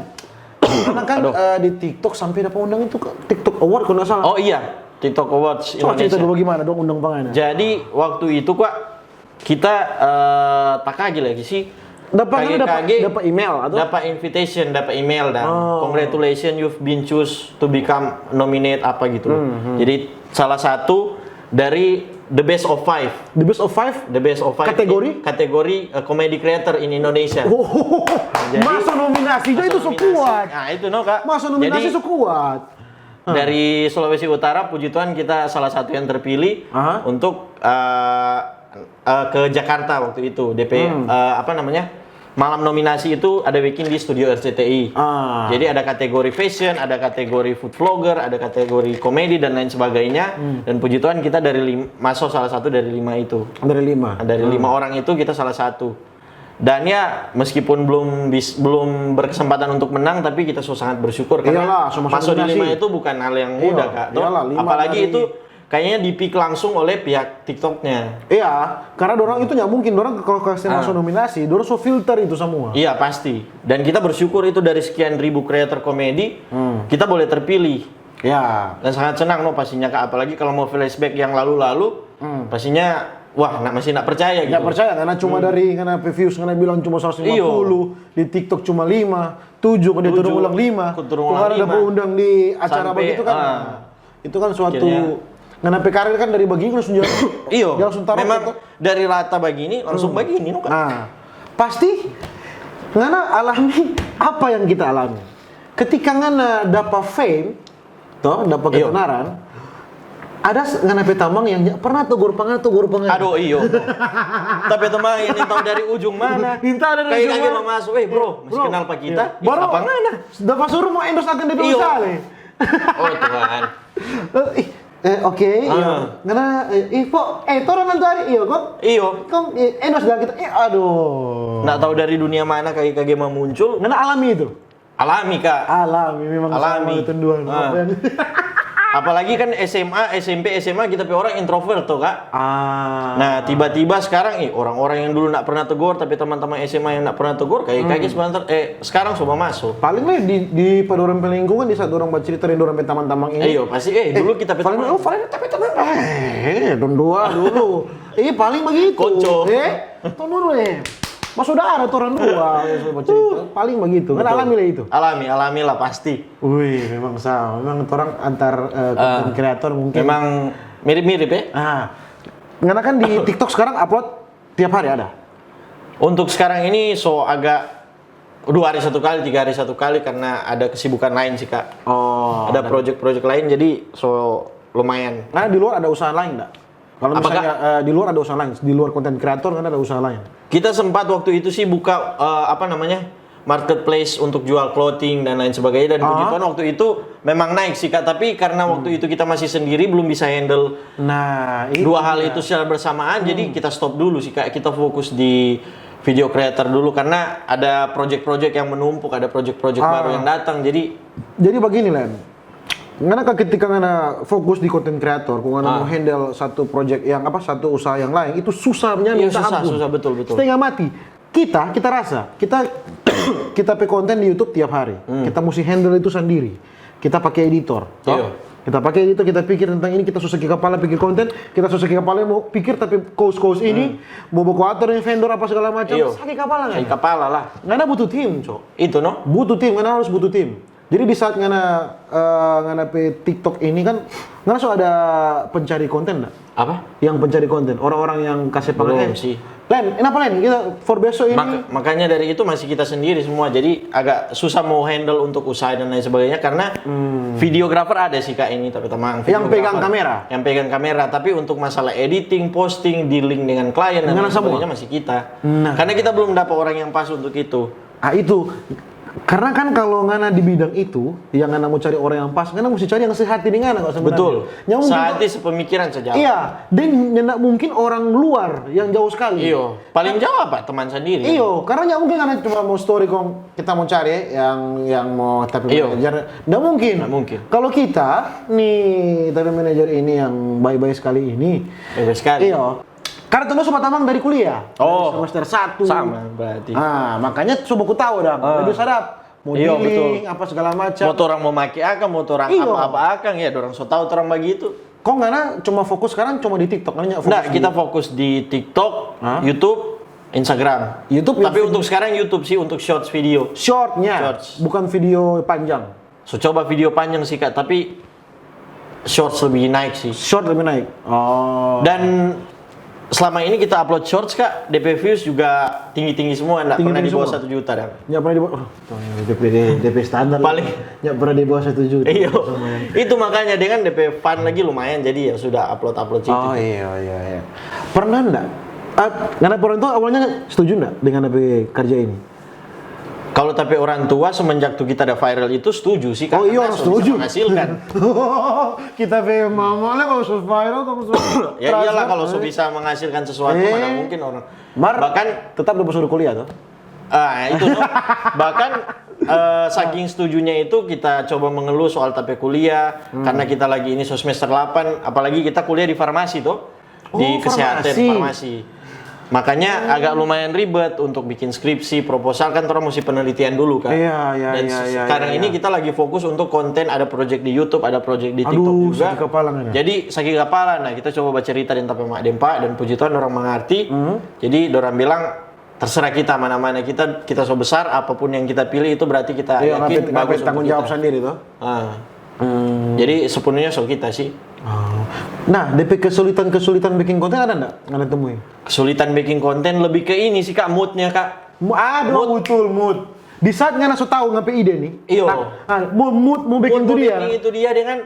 kan eh, di TikTok sampai dapat undang itu ke TikTok Award kalau nggak salah. Oh iya, TikTok Awards Coba cerita Indonesia. Dulu gimana dong undang pangana? Jadi waktu itu kok kita eh, tak kage lagi sih. Dapat Kage- dapat kage- dapat email atau? Dapat invitation, dapat email dan Oh. congratulations, you've been choose to become nominate apa gitu loh. Hmm, hmm. Jadi salah satu dari the best of five. The best of five. The best of five Kategori? Kategori eh, comedy creator in Indonesia. Oh, Jadi, masuk nominasi aja itu so Nominasi. kuat. Nah, itu no, Kak. Masuk nominasi Jadi, so kuat. Dari Sulawesi Utara, puji Tuhan kita salah satu yang terpilih Aha. untuk eh, eh, ke Jakarta waktu itu. D P Hmm. eh, apa namanya? Malam nominasi itu ada bikin di studio R C T I. Ah. Jadi ada kategori fashion, ada kategori food vlogger, ada kategori komedi dan lain sebagainya. Hmm. Dan puji Tuhan kita dari lim- masuk salah satu dari lima itu. Dari lima. Nah, dari lima orang itu kita salah satu. Dan ya meskipun belum bis, belum berkesempatan untuk menang, tapi kita so sangat bersyukur karena Iyalah, so masuk masuk di nominasi. Lima itu bukan hal yang Iya, mudah, Kak. Toh? Iyalah, lima Apalagi dari- itu kayaknya di pick langsung oleh pihak TikToknya. Iya, karena dorang itu nggak mungkin dorang kalau kasih Ah. masuk nominasi, dorang so filter itu semua. Iya pasti. Dan kita bersyukur itu dari sekian ribu creator komedi, Hmm. kita boleh terpilih. Ya. Dan sangat senang no pastinya, Kak. Apalagi kalau mau flashback yang lalu-lalu, Hmm. pastinya wah nak masih nak percaya gitu. Nggak percaya karena cuma dari karena views karena bilang cuma seratus lima puluh, Iyo. Di TikTok cuma lima, tujuh, kalau dia Tujuh, turun ulang lima. turun Tuh ulang ada lima. Undang di acara Sampai, begitu kan. ah. Nah, itu kan suatu Akhirnya. Karena P K R kan dari begini langsung jalan. Iyo, Dia langsung taruh memang gitu. Dari rata begini langsung Hmm. begini no, Kak. Nah, pasti ngana alami apa yang kita alami. Ketika ngana dapat fame, toh, dapat Iyo. ketenaran, ada s- ngana pe tamang yang ja- pernah togor pangan, togor pangan. Aduh iyo. Tapi teman ini tahu dari ujung mana? Minta dari Kayak ujung lagi mana? mau masuk, eh bro, masih Bro, kenal pak iya. Kita? Baru Apa ngana? Dapat suruh mau endorse akan dia Iyo. Usaha nih. Oh Tuhan. Eh, ih, eh, oke, iya. Ah. Ngana, eh, ih, po, eh, torang nanti hari, iya, kok? Iyo. Kong, eh, endorse dari kita, eh, aduh. Nggak tahu dari dunia mana kage-kage mau muncul. Ngana alami itu? Alami kak. Alami, memang Alami. Sama itu dua. Ah. Apa yang Apalagi kan S M A, S M P, S M A kita pe orang introvert tuh kak. Ah. Nah tiba-tiba sekarang ih orang-orang yang dulu nggak pernah tegur tapi teman-teman S M A yang nggak pernah tegur kayak kage sebentar eh sekarang coba masuk. Paling nih di di pada orang pe lingkungan di saat orang bercerita dengan orang pe teman-teman ini. Iyo pasti eh dulu kita pe Paling teman. Oh, paling tapi teman. Eh, don dua dulu. Iya paling begitu. Konco. Eh, tunggu dulu eh. Mas sudah ada orang dua ya, coba cerita. Paling begitu. Kan alami lah itu. Alami, alami lah pasti. Wih, memang sama. Memang orang antar eh, konten kreator mungkin. Memang mirip-mirip ya. Ah, ngana kan di TikTok sekarang upload tiap hari ada. Untuk sekarang ini so agak dua hari satu kali, tiga hari satu kali karena ada kesibukan lain sih kak. Oh. Ada project-project lain jadi so lumayan. Nah, di luar ada usaha lain nggak? Kalau Apakah- misalnya eh, di luar ada usaha lain, di luar konten kreator kan ada usaha lain. Kita sempat waktu itu sih buka eh, apa namanya marketplace untuk jual clothing dan lain sebagainya dan puji Ah. Tuhan waktu itu memang naik sih kak tapi karena waktu itu kita masih sendiri belum bisa handle Nah, itu dua hal dia. Itu secara bersamaan jadi kita stop dulu sih kak kita fokus di video creator dulu karena ada project-project yang menumpuk ada project-project Ah. Baru yang datang jadi Jadi begini Len, ngana kan ketika ngana fokus di konten kreator, kok ngana mau handle satu project yang apa satu usaha yang lain itu susahnya iya minta susah ampun. Susah betul betul. Setengah mati. Kita kita rasa kita kita pe konten di YouTube tiap hari. Kita mesti handle itu sendiri. Kita pakai editor, toh? Iya. Kita pakai editor, kita pikir tentang ini, kita so saki kepala pikir konten, kita so saki kepala mau pikir tapi cost-cost ini, mau baku atur yang vendor apa segala macam, Iya. Saki kepala Saki nggak? Kepala lah. Ngana butuh tim, cok. Itu no. Butuh tim, ngana harus butuh tim. Jadi di saat ngana, eh, ngana pe TikTok ini kan, ngana so ada pencari konten nggak? Apa? Yang pencari konten, orang-orang yang kasih pangan. Belum Eh, sih. Len, kenapa Len? Kita for besok ini. Mak- makanya dari itu masih kita sendiri semua, jadi agak susah mau handle untuk usaha dan lain sebagainya karena videographer ada sih kak ini tapi teman. Yang pegang kamera? Yang pegang kamera, tapi untuk masalah editing, posting, dealing dengan klien dan Dengan lain semua? Sebagainya masih kita. Nah. Karena kita belum dapat orang yang pas untuk itu. Ah, itu. Karena kan kalau ngana di bidang itu, yang ngana mau cari orang yang pas, ngana mesti cari yang sehati dengan ngana kok sebenarnya. Betul. Yang mungkin Sehati sepemikiran sejauh. Iya, dan nggak mungkin orang luar yang jauh sekali. Iyo, paling jauh apa teman sendiri. Iyo, karena nggak mungkin ngana cuma mau story kong kita mau cari yang yang mau tapi Iyo. Manager. Nggak mungkin. Nggak mungkin. Kalau kita nih tapi manager ini yang baik-baik sekali ini. Baik sekali. Iyo. Karena tuh semua tamang dari kuliah. Oh. Dari semester satu. Sama berarti. Ah, makanya coba ku tahu dong. Ah. Lebih sadap. Mau Iyo, dealing, apa segala macam. Mau orang mau make akang, mau orang Iyo. Apa-apa akang ya, orang so tahu orang begitu. Kok ngana cuma fokus sekarang cuma di TikTok, ngana fokus Nggak, di- kita fokus di TikTok, Hah? YouTube, Instagram. YouTube, Tapi YouTube. Untuk sekarang YouTube sih untuk shorts video. Shortnya, Shorts. Bukan video panjang. So coba video panjang sih kak, tapi shorts lebih naik sih. Short lebih naik. Oh. Dan selama ini kita upload shorts kak, D P views juga tinggi-tinggi semua, nggak pernah Tinggi-tinggi di bawah semua. Satu juta dah. Nggak pernah di bawah. Oh, tuh, yang D P, D P standar. Paling- Nggak pernah di bawah satu juta. Iya, Lumayan. Itu makanya dengan D P fun lagi lumayan, jadi ya sudah upload upload situ. Oh iya iya iya. Pernah nggak? Ah, ngana orang tua awalnya setuju nggak dengan apa kerja ini? Kalau tapi orang tua semenjak tuh kita ada viral itu setuju sih. Oh iya, Karena so setuju. Bisa menghasilkan. Kita pe mama lah kalau so viral, kalau so Ya iyalah kalau so bisa menghasilkan sesuatu Eh. Mana mungkin orang. Mar, Bahkan tetap dong suruh kuliah tuh. Ah itu tuh. Bahkan eh, saking setujunya itu kita coba mengeluh soal tape kuliah Hmm. karena kita lagi ini so semester delapan, apalagi kita kuliah di farmasi tuh. Di Oh, kesehatan farmasi. Farmasi. Makanya agak lumayan ribet untuk bikin skripsi, proposal kan orang mesti penelitian dulu kan. Iya, iya, Dan iya, iya, sekarang iya, ini iya. Kita lagi fokus untuk konten, ada project di YouTube, ada project di TikTok Aduh, juga. Sakit kepala ngana. Jadi sakit kepala, nah kita coba baca cerita dan tapi mak dempa dan puji Tuhan orang mengerti. Hmm. Jadi orang bilang terserah kita mana-mana kita kita so besar apapun yang kita pilih itu berarti kita Iya, yakin ngapain- ngapain bagus untuk tanggung jawab kita. Sendiri tuh. Ah. Hmm. Jadi sepenuhnya so kita sih. Oh. Nah, D P kesulitan-kesulitan bikin konten ada nggak? Ada temui? Kesulitan bikin konten lebih ke ini sih kak, moodnya kak. Aduh, betul mood. Di saat ngana so tahu ngape ide nih. Iyo. Nah, ah, mood, mood mau bikin Mood itu dia. Bikin itu dia dengan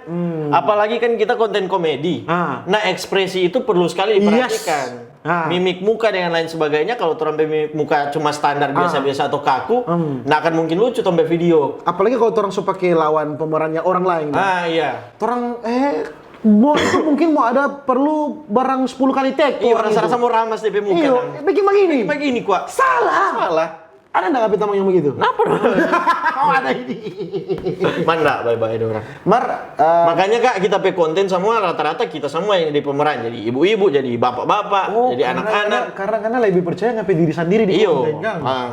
apalagi kan kita konten komedi. Ah. Nah ekspresi itu perlu sekali diperhatikan. Ah. Mimik muka dengan lain sebagainya kalau orang pe mimik muka cuma standar biasa-biasa atau kaku, Hmm. nah akan mungkin lucu tambah video. Apalagi kalau orang so pakai lawan pemerannya orang lain. Ah iya. Orang eh mau itu mungkin mau ada perlu barang sepuluh kali take. Iya, Orang rasa-rasa itu. Mau ramas D P muka. Iyo, Nang. Bikin begini. Begini kuat. Salah. Salah. Ada nggak ngape tamang yang begitu? Kenapa dong? Oh, ada ini. Mana bye-bye orang. Mar, eh, Makanya kak kita pe konten semua rata-rata kita semua yang di pemeran jadi ibu-ibu, jadi bapak-bapak, oh, jadi karena- anak-anak. Karena karena lebih percaya ngape diri sendiri di Iyo. konten kan. Ah.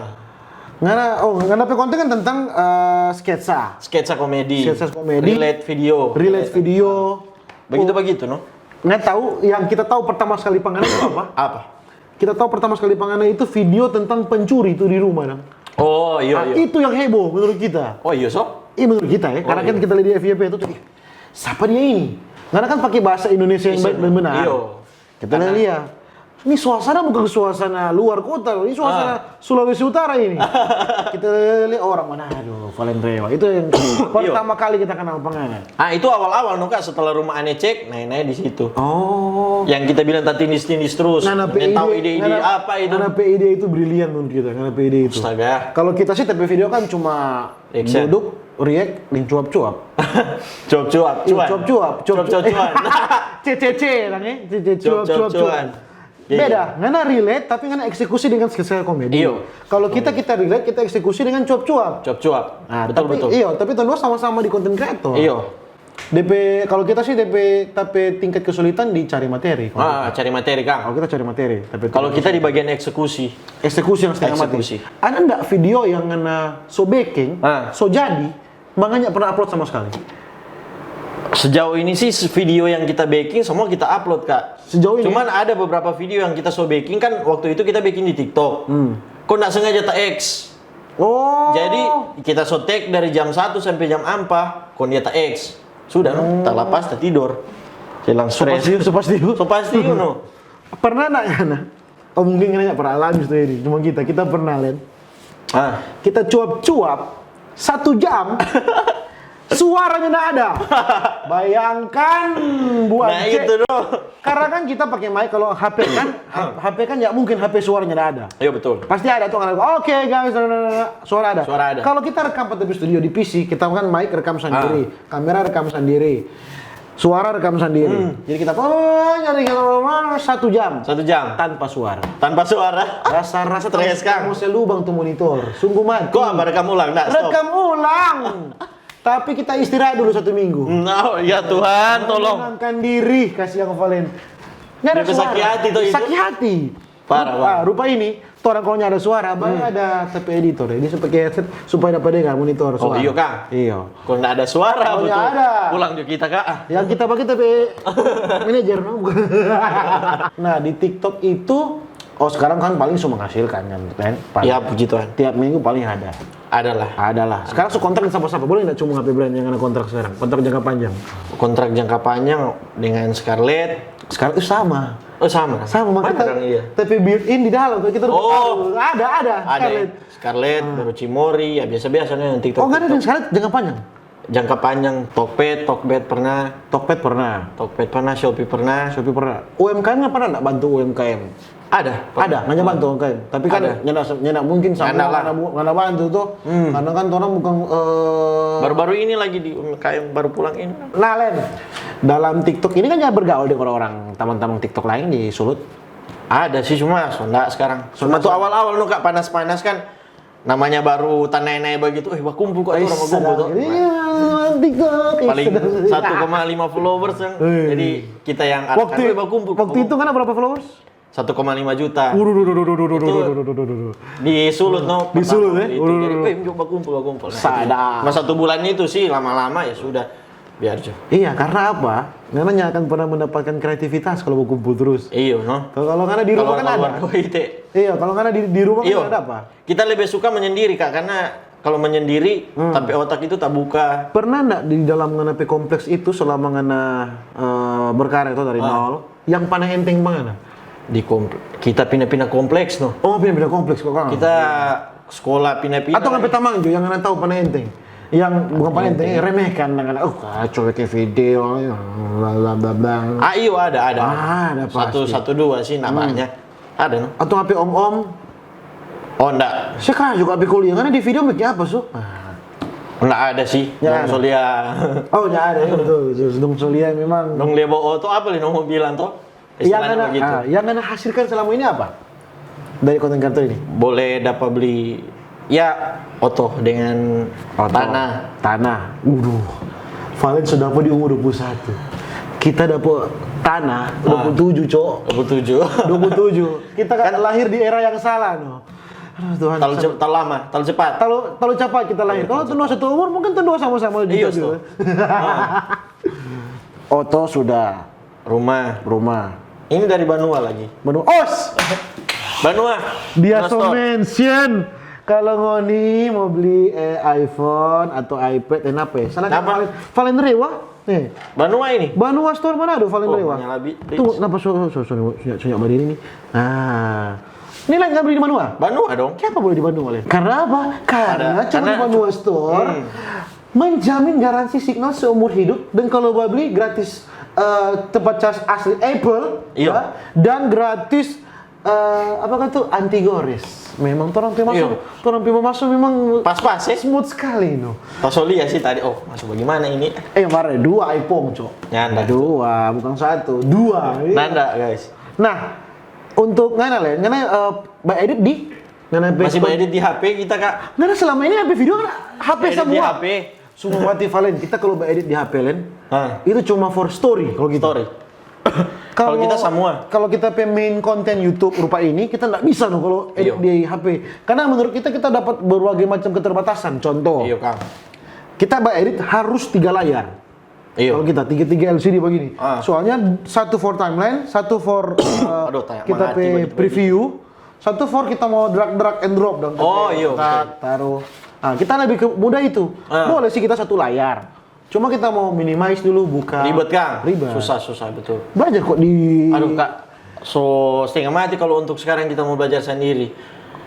Ngana, oh, ngana pe konten kan tentang eh, sketsa. Sketsa komedi. Sketsa komedi. Relate video. Relate video. Begitu begitu no. Nggak tahu yang kita tahu pertama sekali pangana itu apa? Apa? Kita tahu pertama sekali pangana itu video tentang pencuri itu di rumah dong. Oh iya Nah, iya. Itu yang heboh menurut kita. Oh iya so. Iya menurut kita ya, karena kan Iya. Kita lihat di F Y P itu tuh, "Ih, siapa dia ini?" Karena kan pakai bahasa Indonesia yang Bisa. baik dan benar. Iyo. Kita lihat, ini suasana bukan suasana luar kota loh, ini suasana Ah. Sulawesi Utara ini. Kita lihat orang mana, aduh, Valen Rewa. Itu yang pertama kali kita kenal pangana. Ah itu awal-awal no kak, setelah rumah ane cek, naik-naik di situ. Oh. Yang kita bilang tadi tindis-tindis terus. Ngana pe Yang tahu ide- ide-ide ngana- apa itu? Ngana pe ide itu brilian menurut kita, ngana pe ide itu. Astaga. Kalau kita sih tapi video kan cuma Action. Duduk, react, dan cuap-cuap. Cuap-cuap, cuan. Cuap-cuap, cuap- Cuap-cuap, cuan. C C C, kan ya? C C C, Cuap-cuap, cuap-cuap, cuap. cuan. Iya, Beda, ngana relate tapi ngana eksekusi dengan sketsa komedi. Iyo. Kalau kita kita relate, kita eksekusi dengan cuap-cuap. Cuap-cuap. Nah, Betul tapi, betul. Iyo, tapi tuh sama-sama di konten kreator. Iyo. D P kalau kita sih D P tapi tingkat kesulitan di cari materi. Kalau Ah, cari materi kang. Kalau kita cari materi, tapi Kalau kita di bagian eksekusi. Eksekusi yang setengah mati. Eksekusi. Ada ndak video yang ngana so beking, Ah. So jadi, makanya pernah upload sama sekali? Sejauh ini sih video yang kita beking semua kita upload kak. Sejauh ini? Cuman ada beberapa video yang kita so beking kan waktu itu kita beking di TikTok. Hmm. Kok nggak sengaja ta X. Oh. Jadi kita so take dari jam satu sampai jam empat, kong dia ta X. Sudah, no? Ta lapas, ta tidor. Hilang So pasti, stres. So pasti. So pasti, you know. Pernah nggak, Yana? Oh, mungkin kayaknya pernah alami itu ini. Cuma kita, kita pernah, Len. Ah, Kita cuap-cuap satu jam, suaranya nggak ada. Bayangkan buat nah cek. Itu dong. Karena kan kita pakai mic, kalau H P kan, H P kan ya mungkin H P suaranya nggak ada. Iya, betul. Pasti ada tuh orang, "Oke, guys, nah, nah, nah, nah, suara ada." Suara ada. Kalau kita rekam pada studio di P C, kita kan mic rekam sendiri, kamera rekam sendiri, suara rekam sendiri. Jadi kita, oh, nyari kita satu jam Satu jam. Tanpa suara. Tanpa suara. Rasa-rasa Stres, Kang. Mau selubang tuh monitor, sungguh mati. Kok apa rekam ulang? Nah, stop. Rekam ulang. Tapi kita istirahat dulu satu minggu. Nah, ya Tuhan, tolong. Menenangkan diri, kasih yang Valen. Nggak ada Dia suara. Sakit hati tuh itu. Sakit hati. Parah, Rupa, parah. Rupa ini, orang kalau nggak ada suara, bang, ada tapi editor ya. Dia supaya headset supaya dapat dengar monitor Oh, suara. Iya, Kang. Iya. Kalau nggak ada suara, Kalau betul. Nggak ada. Pulang juga kita, Kak. Ah. Yang kita pakai tapi manajer, no? Nah, di TikTok itu, oh, sekarang kan paling cuma menghasilkan kan, kan? Paling Ya, puji Tuhan. Tiap minggu paling ada. Adalah. Adalah. Sekarang su kontrak sama siapa? Boleh nggak cuma H P brand yang ada kontrak sekarang? Kontrak jangka panjang. Kontrak jangka panjang dengan Scarlett. Sekarang itu sama. Oh, sama. Sama, Mana kita dong, iya? Tapi built in di dalam, kita udah Oh. tahu. Ada, ada. Ada. Scarlett. Scarlett, baru Cimory, ya biasa-biasa nih yang TikTok. Oh, nggak ada TikTok. Yang Scarlett jangka panjang. Jangka panjang, Tokped, Tokped pernah, Tokped pernah, Tokped pernah, Shopee pernah. Shopee pernah. U M K M nggak pernah nggak bantu U M K M? Ada. Ada, nggak bantu U M K M. Tapi kan Ada. Nyanda, nyanda mungkin sama Nyanda lah. Nyanda, nyanda bantu tuh. Hmm. Karena kan orang bukan eh, Baru-baru ini lagi di U M K M baru pulang ini. Nah, Len, dalam TikTok ini kan ya bergaul dengan orang-orang, teman-teman TikTok lain di Sulut. Ada sih, cuma sonda sekarang. Cuma tuh awal-awal no, Kak, panas-panas kan. Namanya baru ta nae-nae begitu, eh, bakumpul kok, orang bakumpul tuh. Iya, TikTok. Paling Sedang- satu koma lima followers yang. Eh. Jadi kita yang Waktu, "Aduh, bakumpul. Waktu itu kan berapa followers? Satu koma lima juta. Waduh, waduh, waduh, waduh, waduh, Itu waduh, waduh, waduh, waduh. Di Sulut no. Di Sulut, pertama eh? itu. Waduh, Jadi, waduh, "Eh, yuk bakumpul, bakumpul." Nah, Sadar. Mas, satu bulan itu sih lama-lama ya sudah. Biar jo. Iya, karena apa? Karena nggak akan pernah mendapatkan kreativitas kalau bakumpul terus. Iyo no. Kalau kalau nggak ada di rumah kan ada. Keluar itu. Iya, kalau nggak ada di, di rumah kan Iyo. Ada apa? Kita lebih suka menyendiri, Kak, karena kalau menyendiri, Hmm. tapi otak itu tak buka. Pernah nggak di dalam ngana pe kompleks itu selama ngana eh, berkarya itu dari Ah. Nol, yang paling enteng mana? Di komp- kita pindah-pindah kompleks no. Oh, pindah-pindah kompleks kok, Kang. Kita sekolah pindah-pindah. Atau nggak pe tamang jo yang ngana tahu paling enteng? Yang bukan paling enteng, remehkan dengan oh kacau ke video, bla bla bla bla. Ah, iyo, ada, ada. Ah, ada Satu, pasti. Satu dua sih namanya. Ada no. Atau H P om-om? Oh, ndak. Sekarang juga H P kuliah, karena di video make apa so? Ah. Ndak ada sih. Ya, Dong ada. Solia. Oh, nggak ada ya, betul, betul. Dong Solia memang. Dong lia bawa oto apa li no mau bilang toh? Yang Istilahnya ngana, begitu. Ah, yang ngana hasilkan selama ini apa? Dari konten kreator ini? Boleh dapat beli ya oto dengan tanah. Tanah. Waduh. Valen sudah dapat di umur dua puluh satu. Kita dapat tanah dua puluh tujuh, Cok. Dua puluh tujuh. Dua puluh tujuh. Kita kan lahir di era yang salah, no. Aduh, Tuhan. Terlalu cepat, terlalu lama, terlalu cepat. Terlalu terlalu cepat kita lahir. Kalau tunduk satu umur mungkin tunduk sama-sama di Iya, juga. toh. Oto sudah, Rumah. Rumah. Ini dari Banua lagi. Banua. Os. Banua. Dia Banua so Store. Mention kalau ngoni mau beli eh, iPhone atau iPad, eh, apa ya? Salah Apa? Valen, Valen Rewa. Nih. Banua ini. Banua Store mana ada Valen Oh, Rewa? Menyalabi. Tunggu, kenapa so so so so, so, so, beli ini? Nah. Ini lagi nggak beli di Banua? Banua dong. Kenapa boleh di Banua, Len? Karena apa? Karena Ada- cuma di karena- Banua Store Hmm. menjamin garansi signal seumur hidup dan kalau mau beli gratis eh, tempat cas asli Apple Iya. Ya, dan gratis eh, apa kan tuh anti gores. Memang orang pi masuk, Iya. orang pi masuk memang Pas-pas, eh. Smooth sekali no. Pas so lia sih tadi, oh, masuk bagaimana ini? Eh, mare dua iPhone, Cok. Nyanda. Dua, bukan satu, dua. Iya. Nanda, guys. Nah, untuk ngana, Len, ngana eh, ba edit di ngana pe Masih ba edit di H P kita, Kak. Ngana selama ini H P video kan H P Edit semua. di H P. Sungguh mati, Valen. Kita kalau ba edit di H P, Len, Hah. itu cuma for story kalau gitu. Story. Kalau kita semua. Kalau kita pe main konten YouTube rupa ini, kita nggak bisa no kalau edit Iya. Di H P. Karena menurut kita kita dapat berbagai macam keterbatasan. Contoh, Iya, Kang. Kita ba edit harus tiga layar. Iya. Kalau kita tiga tiga L C D begini. Ah. Soalnya satu for timeline, satu for uh, Aduh, tanya kita mati pe begitu, preview, Satu for kita mau drag-drag and drop dong. Oh, Tapi iyo, tak, taruh. Nah, kita lebih ke mudah itu. Ah. Boleh sih kita satu layar. Cuma kita mau minimize dulu buka. Ribet, Kang. Ribet. Susah, susah, betul. Belajar kok di. Aduh, Kak. So, setengah mati kalau untuk sekarang kita mau belajar sendiri.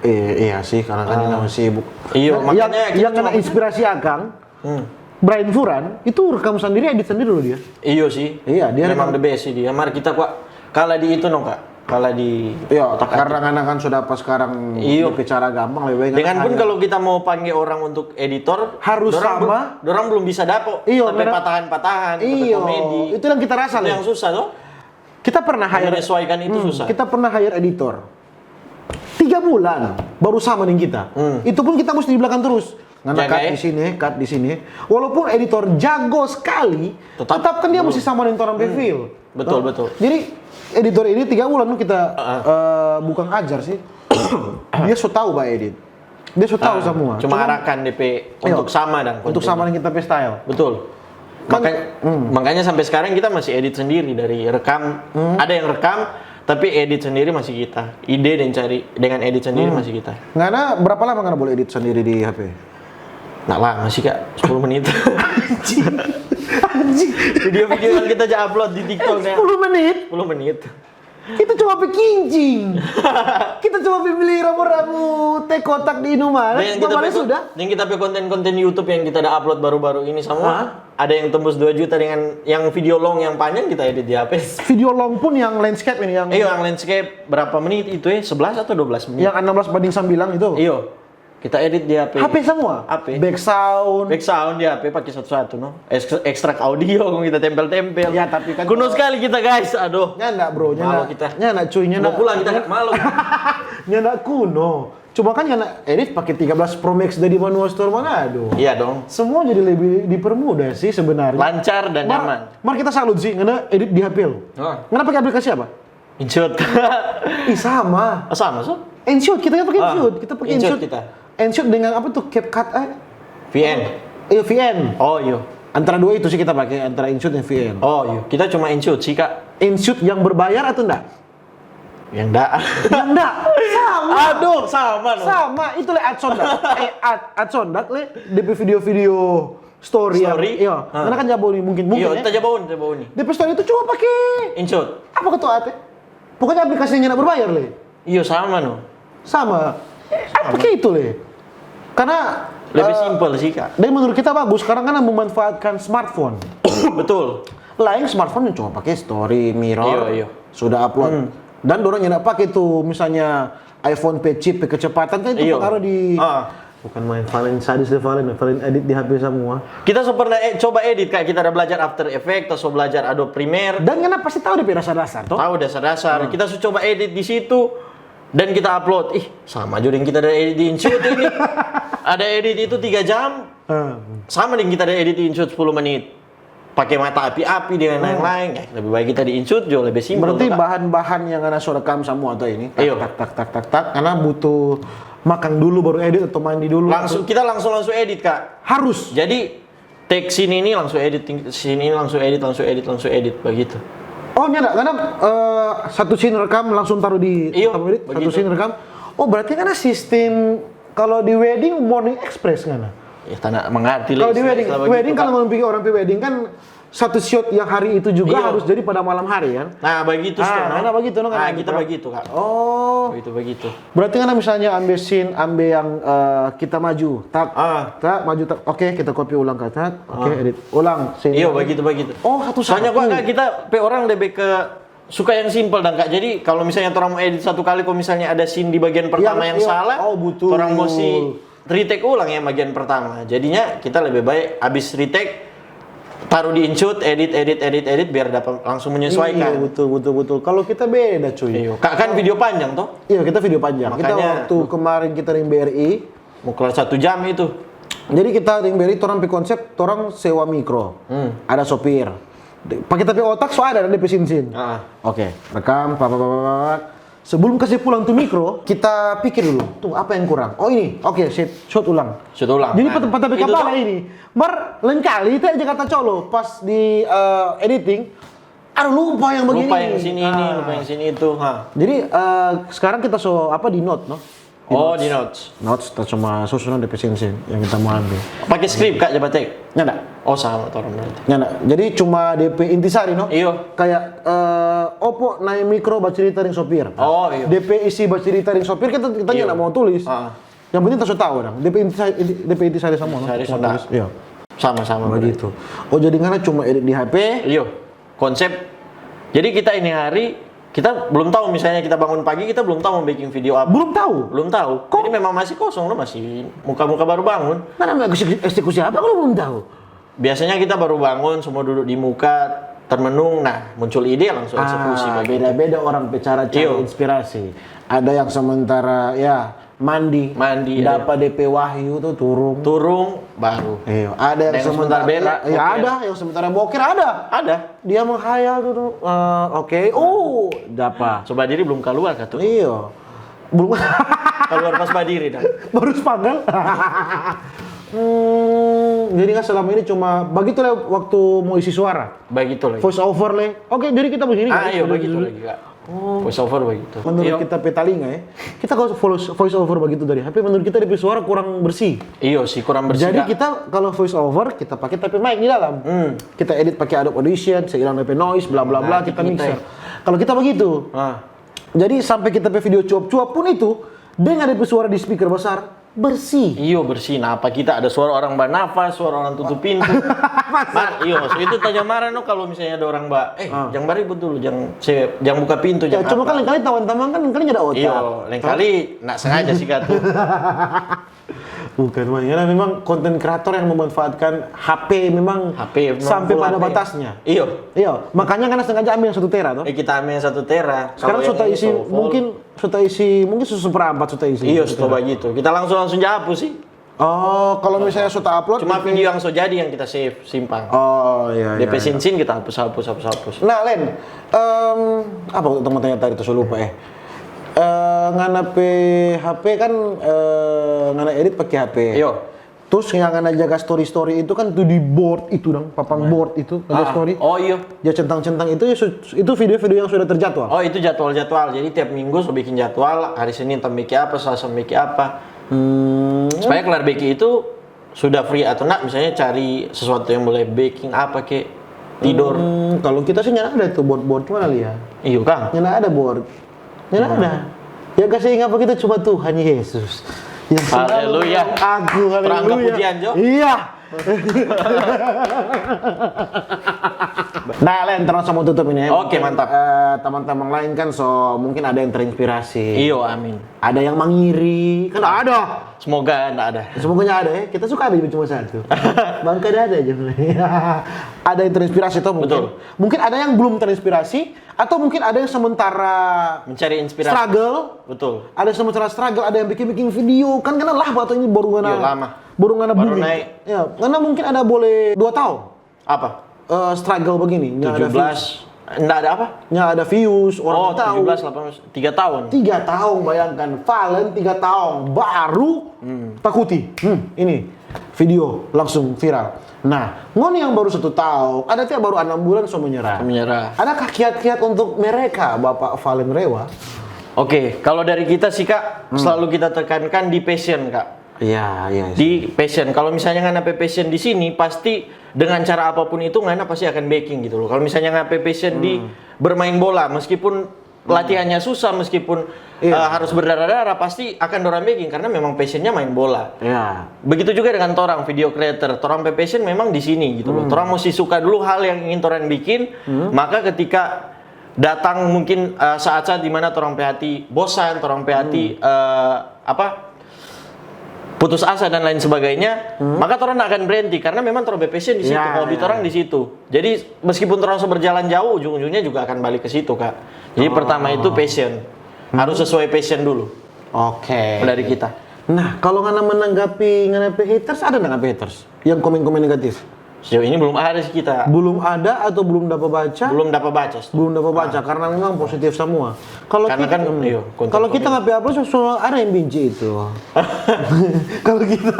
Eh, iya sih, karena kan kita masih sibuk. Iyo, Nah, makanya yang, kita yang kena cuma inspirasi Akang, Hmm. Brian Furan, itu rekam sendiri, edit sendiri loh dia. Iyo sih. Iya, dia memang rekam. The best sih dia. Mari kita, Kak, kalah di itu no, Kak. Kalah di Iya, otak-atik. Karena anak kan sudah apa sekarang Iyo. Bicara gampang lebih baik. Dengan Anak pun hanya- kalau kita mau panggil orang untuk editor, Harus dorang sama. bel- dorang belum bisa dapo. Iyo, Sampai karena- patahan-patahan, sampai Iyo, komedi. Itu yang kita rasa Itu loh. Yang susah tuh. Kita pernah hire Menyesuaikan itu Hmm, susah. Kita pernah hire editor. Tiga bulan baru sama dengan kita. Hmm. Itu pun kita mesti di belakang terus. Ngana Jaga, cut ya. Di sini, cut di sini. Walaupun editor jago sekali, Tetap. tetap, kan dia mesti sama dengan orang pe feel. Betul, Toh? betul. Jadi editor ini tiga bulan kita Heeh. eh, bukan ajar sih. Dia so tahu ba edit. Dia so tahu Ah, semua. Cuma Cuman- arahkan D P Iya. untuk sama dan Untuk sama dengan kita pe style. Betul. Kan- Makanya, Hmm. makanya sampai sekarang kita masih edit sendiri dari rekam. Hmm. Ada yang rekam, tapi edit sendiri masih kita. Ide dan cari dengan edit sendiri Hmm. masih kita. Ngana berapa lama ngana boleh edit sendiri di H P? Nggak lama sih, Kak, sepuluh menit. Anjing. Video-video yang kita ja upload di TikTok ya. Sepuluh menit. Sepuluh menit. Kita cuma pe kincing. Kita cuma pe beli ramu-ramu teh kotak di Indomaret. Dan kita Kemarin pe- sudah. Dan kita pe konten-konten YouTube yang kita ada upload baru-baru ini semua, Hah? Ada yang tembus dua juta dengan yang video long yang panjang kita edit di H P. Video long pun yang landscape ini yang Iyo, yang landscape berapa menit itu ya? Sebelas atau dua belas menit? Yang enam belas banding sembilan itu. Iyo. Kita edit di H P. H P semua. H P. Back sound. Back sound di H P pakai satu-satu no. Eks- Ekstrak audio kong kita tempel-tempel. Ya, tapi kan Kuno sekali kita, guys. Aduh. Nyanda bro, nyanda. Malu kita. Nyanda cuy, nyanda. Mau pulang kita malu. Nyanda kuno. Cuma kan nyanda edit pakai tiga belas Pro Max dari Manual Store Manado. Iya dong. Semua jadi lebih dipermudah sih sebenarnya. Lancar dan Mar, nyaman. Mar kita salut sih, ngana edit di H P lo. Ah. Ngana pakai aplikasi apa? InShot. Ih sama. Oh, sama so? InShot, kita pakai Ah, InShot. Kita pakai InShot InShot. Kita. InShot dengan apa tuh? CapCut eh? V N. Iya V N. Oh iyo. Antara dua itu sih kita pakai, antara InShot dan V N. Oh iyo. Kita cuma InShot sih, Kak. InShot yang berbayar atau enggak? Yang enggak. Yang enggak. Sama. Aduh, sama no. Sama, itu le Adson dak. Eh, Ad, Adson dak le. D P video-video story. Story? Iya. Hah. Karena kan jabo nih mungkin mungkin Iyo, ya. kita jabaun, jabaun nih. D P story itu cuma pakai InShot. apa ketua ate? Pokoknya aplikasinya nggak berbayar le. Iyo sama no. Sama. Eh, apa kayak itu le? Karena Lebih eh, simple sih, Kak. Dan menurut kita bagus karena kan memanfaatkan smartphone. Betul. Lain smartphone yang cuma pakai story, mirror, Iya, iya. sudah upload. Hmm. Dan dorang nggak pakai tuh misalnya iPhone pe chip, pe kecepatan kan itu Iya. pengaruh di Ah. Bukan main Valen sadis deh Valen, Valen edit di H P semua. Kita so pernah eh, coba edit, Kak. Kita ada belajar After Effects, atau so belajar Adobe Premiere. Dan ngana pasti tahu dia pe dasar-dasar toh? Tahu dasar-dasar. Kita so coba edit di situ dan kita upload. Ih, sama juga yang kita ada edit di InShot ini. Ada edit itu tiga jam. Eh. Sama dengan kita ada edit di InShot sepuluh menit. Pakai mata api-api dengan lain-lain. Ya, lebih baik kita di InShot jo, lebih simpel. Berarti Kak. Bahan-bahan yang ngana so rekam semua tuh ini. Tak, Iyo. tak, tak, tak, tak, tak. Karena butuh makan dulu baru edit atau mandi dulu. Langsung kita langsung langsung edit, Kak. Harus. Jadi take scene ini langsung edit, ting- scene ini langsung edit, langsung edit, langsung edit begitu. Oh, nyanda. Karena eh, satu scene rekam langsung taruh di Iyo, taruh edit, satu begitu. Scene rekam. Oh, berarti karena sistem kalau di wedding Morning Express ngana. Ya, tanah mengerti Kalau lah di istilah wedding, begitu, wedding Kak. Kalau mau pikir orang pi wedding kan satu shot yang hari itu juga Iyo. Harus jadi pada malam hari kan. Nah, begitu Ah, Sto, no? Karena begitu no. Nah, Karena kita gitu. Begitu, Kak. Oh. Begitu, begitu. Berarti kan misalnya ambil scene, ambil yang eh, kita maju, tak, Ah. tak maju, tak. Oke, kita copy ulang kata, oke, Ah. edit ulang scene. Iya, begitu, begitu. Oh, satu Soalnya satu. Kak, kita pe orang lebih ke suka yang simple dong, Kak. Jadi kalau misalnya orang mau edit satu kali, kalau misalnya ada scene di bagian pertama yang, Iya, salah, oh, betul. Orang mesti retake ulang yang bagian pertama. Jadinya kita lebih baik habis retake, taruh di InShot, edit, edit, edit, edit, biar dapat langsung menyesuaikan. Iya, betul, betul, betul. Kalau kita beda, cuy. Iya. Kak, kan video panjang toh? Iya, kita video panjang. Kita Makanya- waktu kemarin kita di B R I, Mau kelar satu jam itu. Jadi kita di B R I, torang pe konsep, torang sewa mikro. Hmm. Ada sopir. Pakai tapi otak, so ada, ada pe sin-sin. Ah. Oke, rekam, pak, pak, pak, pak, pak. Sebelum kasih pulang tu mikro, kita pikir dulu, tuh apa yang kurang? Oh ini, oke, set, shot ulang. Shot ulang. Jadi Nah, pada pada itu kepala tuh. Ini, mar lengkali itu Jakarta Colo pas di eh, editing, Aduh, lupa yang begini. Lupa yang sini ini, Ah. lupa yang sini itu. Ha. Jadi eh, sekarang kita so apa di note, no? Oh, di notes. Notes kita cuma susunan depe scene-scene yang kita mau ambil. Pakai skrip, Kak, Jabatek? Nyanda. Oh, sama torang berarti. Nyanda. Jadi cuma depe intisari, no? Iyo. Kayak eh, Opo naik mikro bacerita deng sopir. Oh, iyo. Depe isi bacerita deng sopir kita kita Iyo. nyanda mau tulis. Ah. Yang penting kita so tahu dong. Depe intisari, depe intisari sama, no? Intisari Kita sudah. tulis. Iya. Sama-sama. Begitu. Oh, jadi ngana cuma edit di H P? Iyo, konsep. Jadi kita ini hari, kita belum tahu, misalnya kita bangun pagi, kita belum tahu mau bikin video apa. Belum tahu. Belum tahu. Jadi memang masih kosong, lo masih muka-muka baru bangun. Mana mau eksekusi, eksekusi apa kalau belum tahu? Biasanya kita baru bangun, semua duduk di muka, termenung, nah, muncul ide, langsung eksekusi. Ah, Begitu. Beda-beda orang pe cara cari Iyo. Inspirasi. Ada yang sementara ya mandi, Mandi, iya. Dapat depe wahyu tuh turung. Turung, baru. Iya, ada yang, Yang sementara berak, Iya, boker. Ada yang sementara boker, ada. Ada. Dia menghayal dulu. Eh, Oke, oh, dapat. Coba diri belum keluar, kata. Iya. Belum. Keluar pas badiri dah. Baru spanggal. Hmm, jadi kan selama ini cuma begitu lah waktu mau isi suara. Begitu lagi. Voice over le. Oke, jadi kita begini. Ah, Guys. iya, Udah begitu gitu. Lagi, Kak. Oh. Voice over begitu. Menurut Iya. Kita pe talinga ya, kita kalau voice, voice over begitu dari H P, menurut kita depe suara kurang bersih. Iyo sih, kurang bersih. Jadi Kak. Kita kalau voice over kita pakai tapi mic di dalam. Hmm. Kita edit pakai Adobe Audition, saya hilang depe noise, bla bla bla, Nanti kita kita mixer. Kalau kita begitu, Ah. Jadi sampai kita pe video cuap-cuap pun itu dengar depe suara di speaker besar bersih. Iyo, bersih. Nah, apa kita ada suara orang banafas, suara orang tutup pintu? Mar, iyo, so itu tanya marah no kalau misalnya ada orang ba, eh, jangan baribut dulu, jangan se, jangan buka pintu, Ya, jangan cuma apa. Kan lain kali tawan tamang kan kali ada otak. Iyo, lain kali nak sengaja sih katu. Bukan, Wan. Karena memang konten kreator yang memanfaatkan H P memang H P memang sampai full pada H P. Batasnya. Iyo. Iya, makanya kan sengaja ambil yang satu tera tuh. Eh, kita ambil yang satu tera. Sekarang Kalau sudah yang isi ini so full. Mungkin sudah isi mungkin seperempat sudah isi. Iyo, sudah begitu. Kita langsung langsung japu sih. Oh, kalau misalnya sudah upload Cuma depe- video yang so jadi yang kita save, simpan. Oh iya. Depe Iya, iya. Scene-scene kita hapus, hapus, hapus, hapus. Nah, Len, em, apa waktu mau tanya tadi tuh so lupa eh. Eh, ngana pe H P kan eh, ngana edit pakai H P. Iyo. Terus yang ngana jaga story-story itu kan tuh di board itu dong, papan board itu ada Ah, story. Oh iyo. Ya centang-centang itu ya su- itu video-video yang sudah terjadwal. Oh, itu jadwal-jadwal. Jadi tiap minggu so bikin jadwal, hari Senin tong bikin apa, Selasa bikin apa. Hmm. Supaya kelar bikin itu sudah free atau enggak, misalnya cari sesuatu yang boleh baking apa ke tidur. Hmm, kalau kita sih nyanda ada tuh board-board mana lia. Iyo, Kang. Nyanda ada board. Nyanda ada. Ya kasih ingat kita cuma Tuhan Yesus. Yang selalu Haleluya. Aku Perangkap haleluya. Pujian, Jo. Iya. Nah, Len, terus sama tutup ini. Oke, Mungkin, mantap. Eh, teman-teman lain kan so mungkin ada yang terinspirasi. Iyo, amin. Ada yang mengiri, kan ada. Semoga enggak ada. Semoga ada ya. Kita suka ada cuma satu. Bangka ada aja. Ada yang terinspirasi atau mungkin Betul. Mungkin ada yang belum terinspirasi atau mungkin ada yang sementara Mencari inspirasi. Struggle. Betul. Ada yang sementara struggle, ada yang bikin-bikin video. Kan karena lah waktu ini baru ngana Iya, lama. Baru ngana Baru booming. naik. Ya, karena mungkin ada boleh dua tahun. Apa? Eh, struggle begini, nggak ada Tujuh belas. Enggak ada apa? Nggak ada views, orang Oh, tahu. Tujuh belas, delapan belas, tiga tahun. Tiga tahun, bayangkan. Valen tiga tahun, baru takuti. Hmm, ini video langsung viral. Nah, ngoni yang baru satu tahun, ada tiap baru enam bulan so menyerah. Menyerah. Adakah kiat-kiat untuk mereka, Bapak Valen Rewa? Oke, kalau dari kita sih, Kak, selalu kita tekankan di passion, Kak. Iya, iya. Di passion. Kalau misalnya ngana pe passion di sini, pasti dengan cara apapun itu ngana pasti akan backing gitu loh. Kalau misalnya ngana pe passion di bermain bola, meskipun latihannya susah, meskipun Iya. eh, harus berdarah-darah, pasti akan dorang backing karena memang passionnya main bola. Ya. Begitu juga dengan torang video creator, torang pe passion memang di sini gitu loh. Torang mesti suka dulu hal yang ingin torang bikin, maka ketika datang mungkin eh, saat-saat di mana torang pe hati bosan, torang pe hati eh, apa putus asa dan lain sebagainya, maka torang akan berhenti karena memang torang pe passion di situ, Ya, hobi ya. Torang di situ. Jadi meskipun torang so berjalan jauh, ujung-ujungnya juga akan balik ke situ, Kak. Jadi pertama itu passion, harus sesuai passion dulu Oke. Dari kita. Nah, kalau ngana menanggapi ngana pe haters, ada nggak haters yang komen-komen negatif? Sejauh ini belum ada sih kita. Belum ada atau belum dapat baca? Belum dapat baca. Belum dapat baca karena memang positif semua. Kalau Karena kita, kan, hmm. iyo, konten Kalau kita positif. Nggak pe upload, so ada yang benci itu. Kalau kita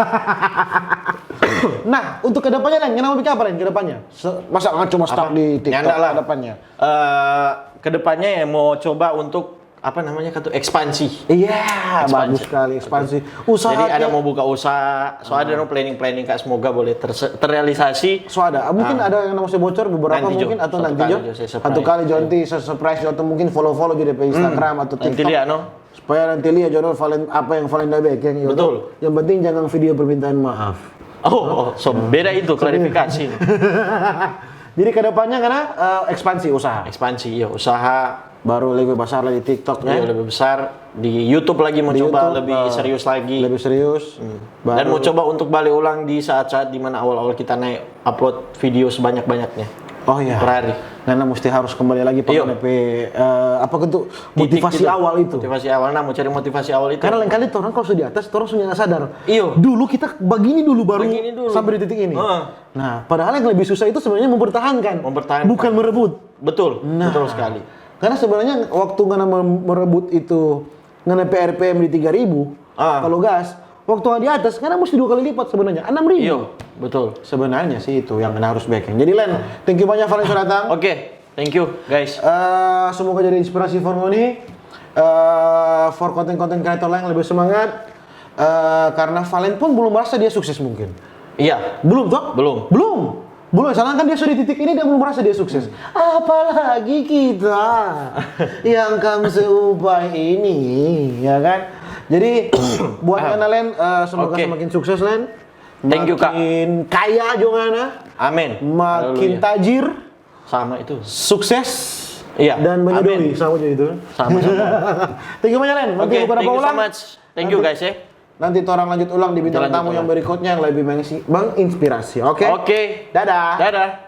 Nah, untuk kedepannya, Len, kenapa bikin apa, Len, kedepannya? Se- Masa nggak cuma stuck Apa? di TikTok Nyanda lah. Kedepannya? Eh, kedepannya ya mau coba untuk apa namanya kan tuh ekspansi. Iya, Ekspansi. Bagus sekali ekspansi. Usaha Jadi ada ke- mau buka usaha, so ada no planning-planning kak semoga boleh terse- terrealisasi. So ada. Mungkin Ah. ada yang masih bocor beberapa Nanti, Jo. Mungkin atau Satu nanti kali, Jo. Jo, saya Satu surprise. Kali Jo nanti saya surprise Jo atau mungkin follow-follow juga di Instagram atau TikTok. Nanti lihat no. Supaya nanti lihat Jo Falen apa yang Falen udah bikin. Jo. Betul. Yang penting jangan video permintaan maaf. Oh, so beda itu klarifikasi. Jadi kedepannya karena eh, ekspansi usaha. Ekspansi ya usaha Baru lebih besar lagi TikTok ya. ya lebih besar di YouTube lagi mau Di coba YouTube, lebih eh, serius lagi. Lebih serius. Dan mau coba untuk balik ulang di saat-saat dimana awal-awal kita naik upload video sebanyak-banyaknya. Oh iya. Per hari. Karena mesti harus kembali lagi pakai Iyo. DP eh, apa itu Titik motivasi itu. Awal itu. Motivasi awal nah mau cari motivasi awal itu. Karena lain kali orang kalau sudah di atas orang sudah sadar. Iyo. Dulu kita begini dulu baru Begini dulu. Sampai di titik ini. Heeh. Nah, padahal yang lebih susah itu sebenarnya mempertahankan. Mempertahankan. Bukan merebut. Betul, Nah, betul sekali. Karena sebenarnya waktu ngana mem- merebut itu ngana P R P M di tiga ribu, Ah. Kalau gas, waktu di atas ngana mesti dua kali lipat sebenarnya, enam ribu. Iyo, betul. Sebenarnya sih itu yang ngana harus bikin. Jadi Len, thank you banyak Falen sudah datang. Oke, thank you guys. Eh, semoga jadi inspirasi for ngoni, eh, for konten-konten kreator lain yang lebih semangat. Eh, karena Valen pun belum merasa dia sukses mungkin. Iya. Belum toh? Belum. Belum. Belum, sedangkan dia sudah di titik ini dia belum merasa dia sukses. Apalagi kita yang kam seupai ini, ya kan? Jadi buat ngana Len, eh, semoga Oke. Semakin sukses Len. Thank you, Kak. Makin kaya jo ngana. Amin. Makin Haleluya. Tajir, Sama itu. Sukses, Iya. Dan menyedoi Amin. Sama jo itu. Sama-sama. Thank you banyak Len. Nanti Oke, bukan thank apa you so ulang. Much. Thank you guys ya. Nanti orang lanjut ulang di bintang Lanjut tamu yang ulang. Berikutnya yang lebih mengisi- menginspirasi. Oke. Oke. Dadah. Dadah.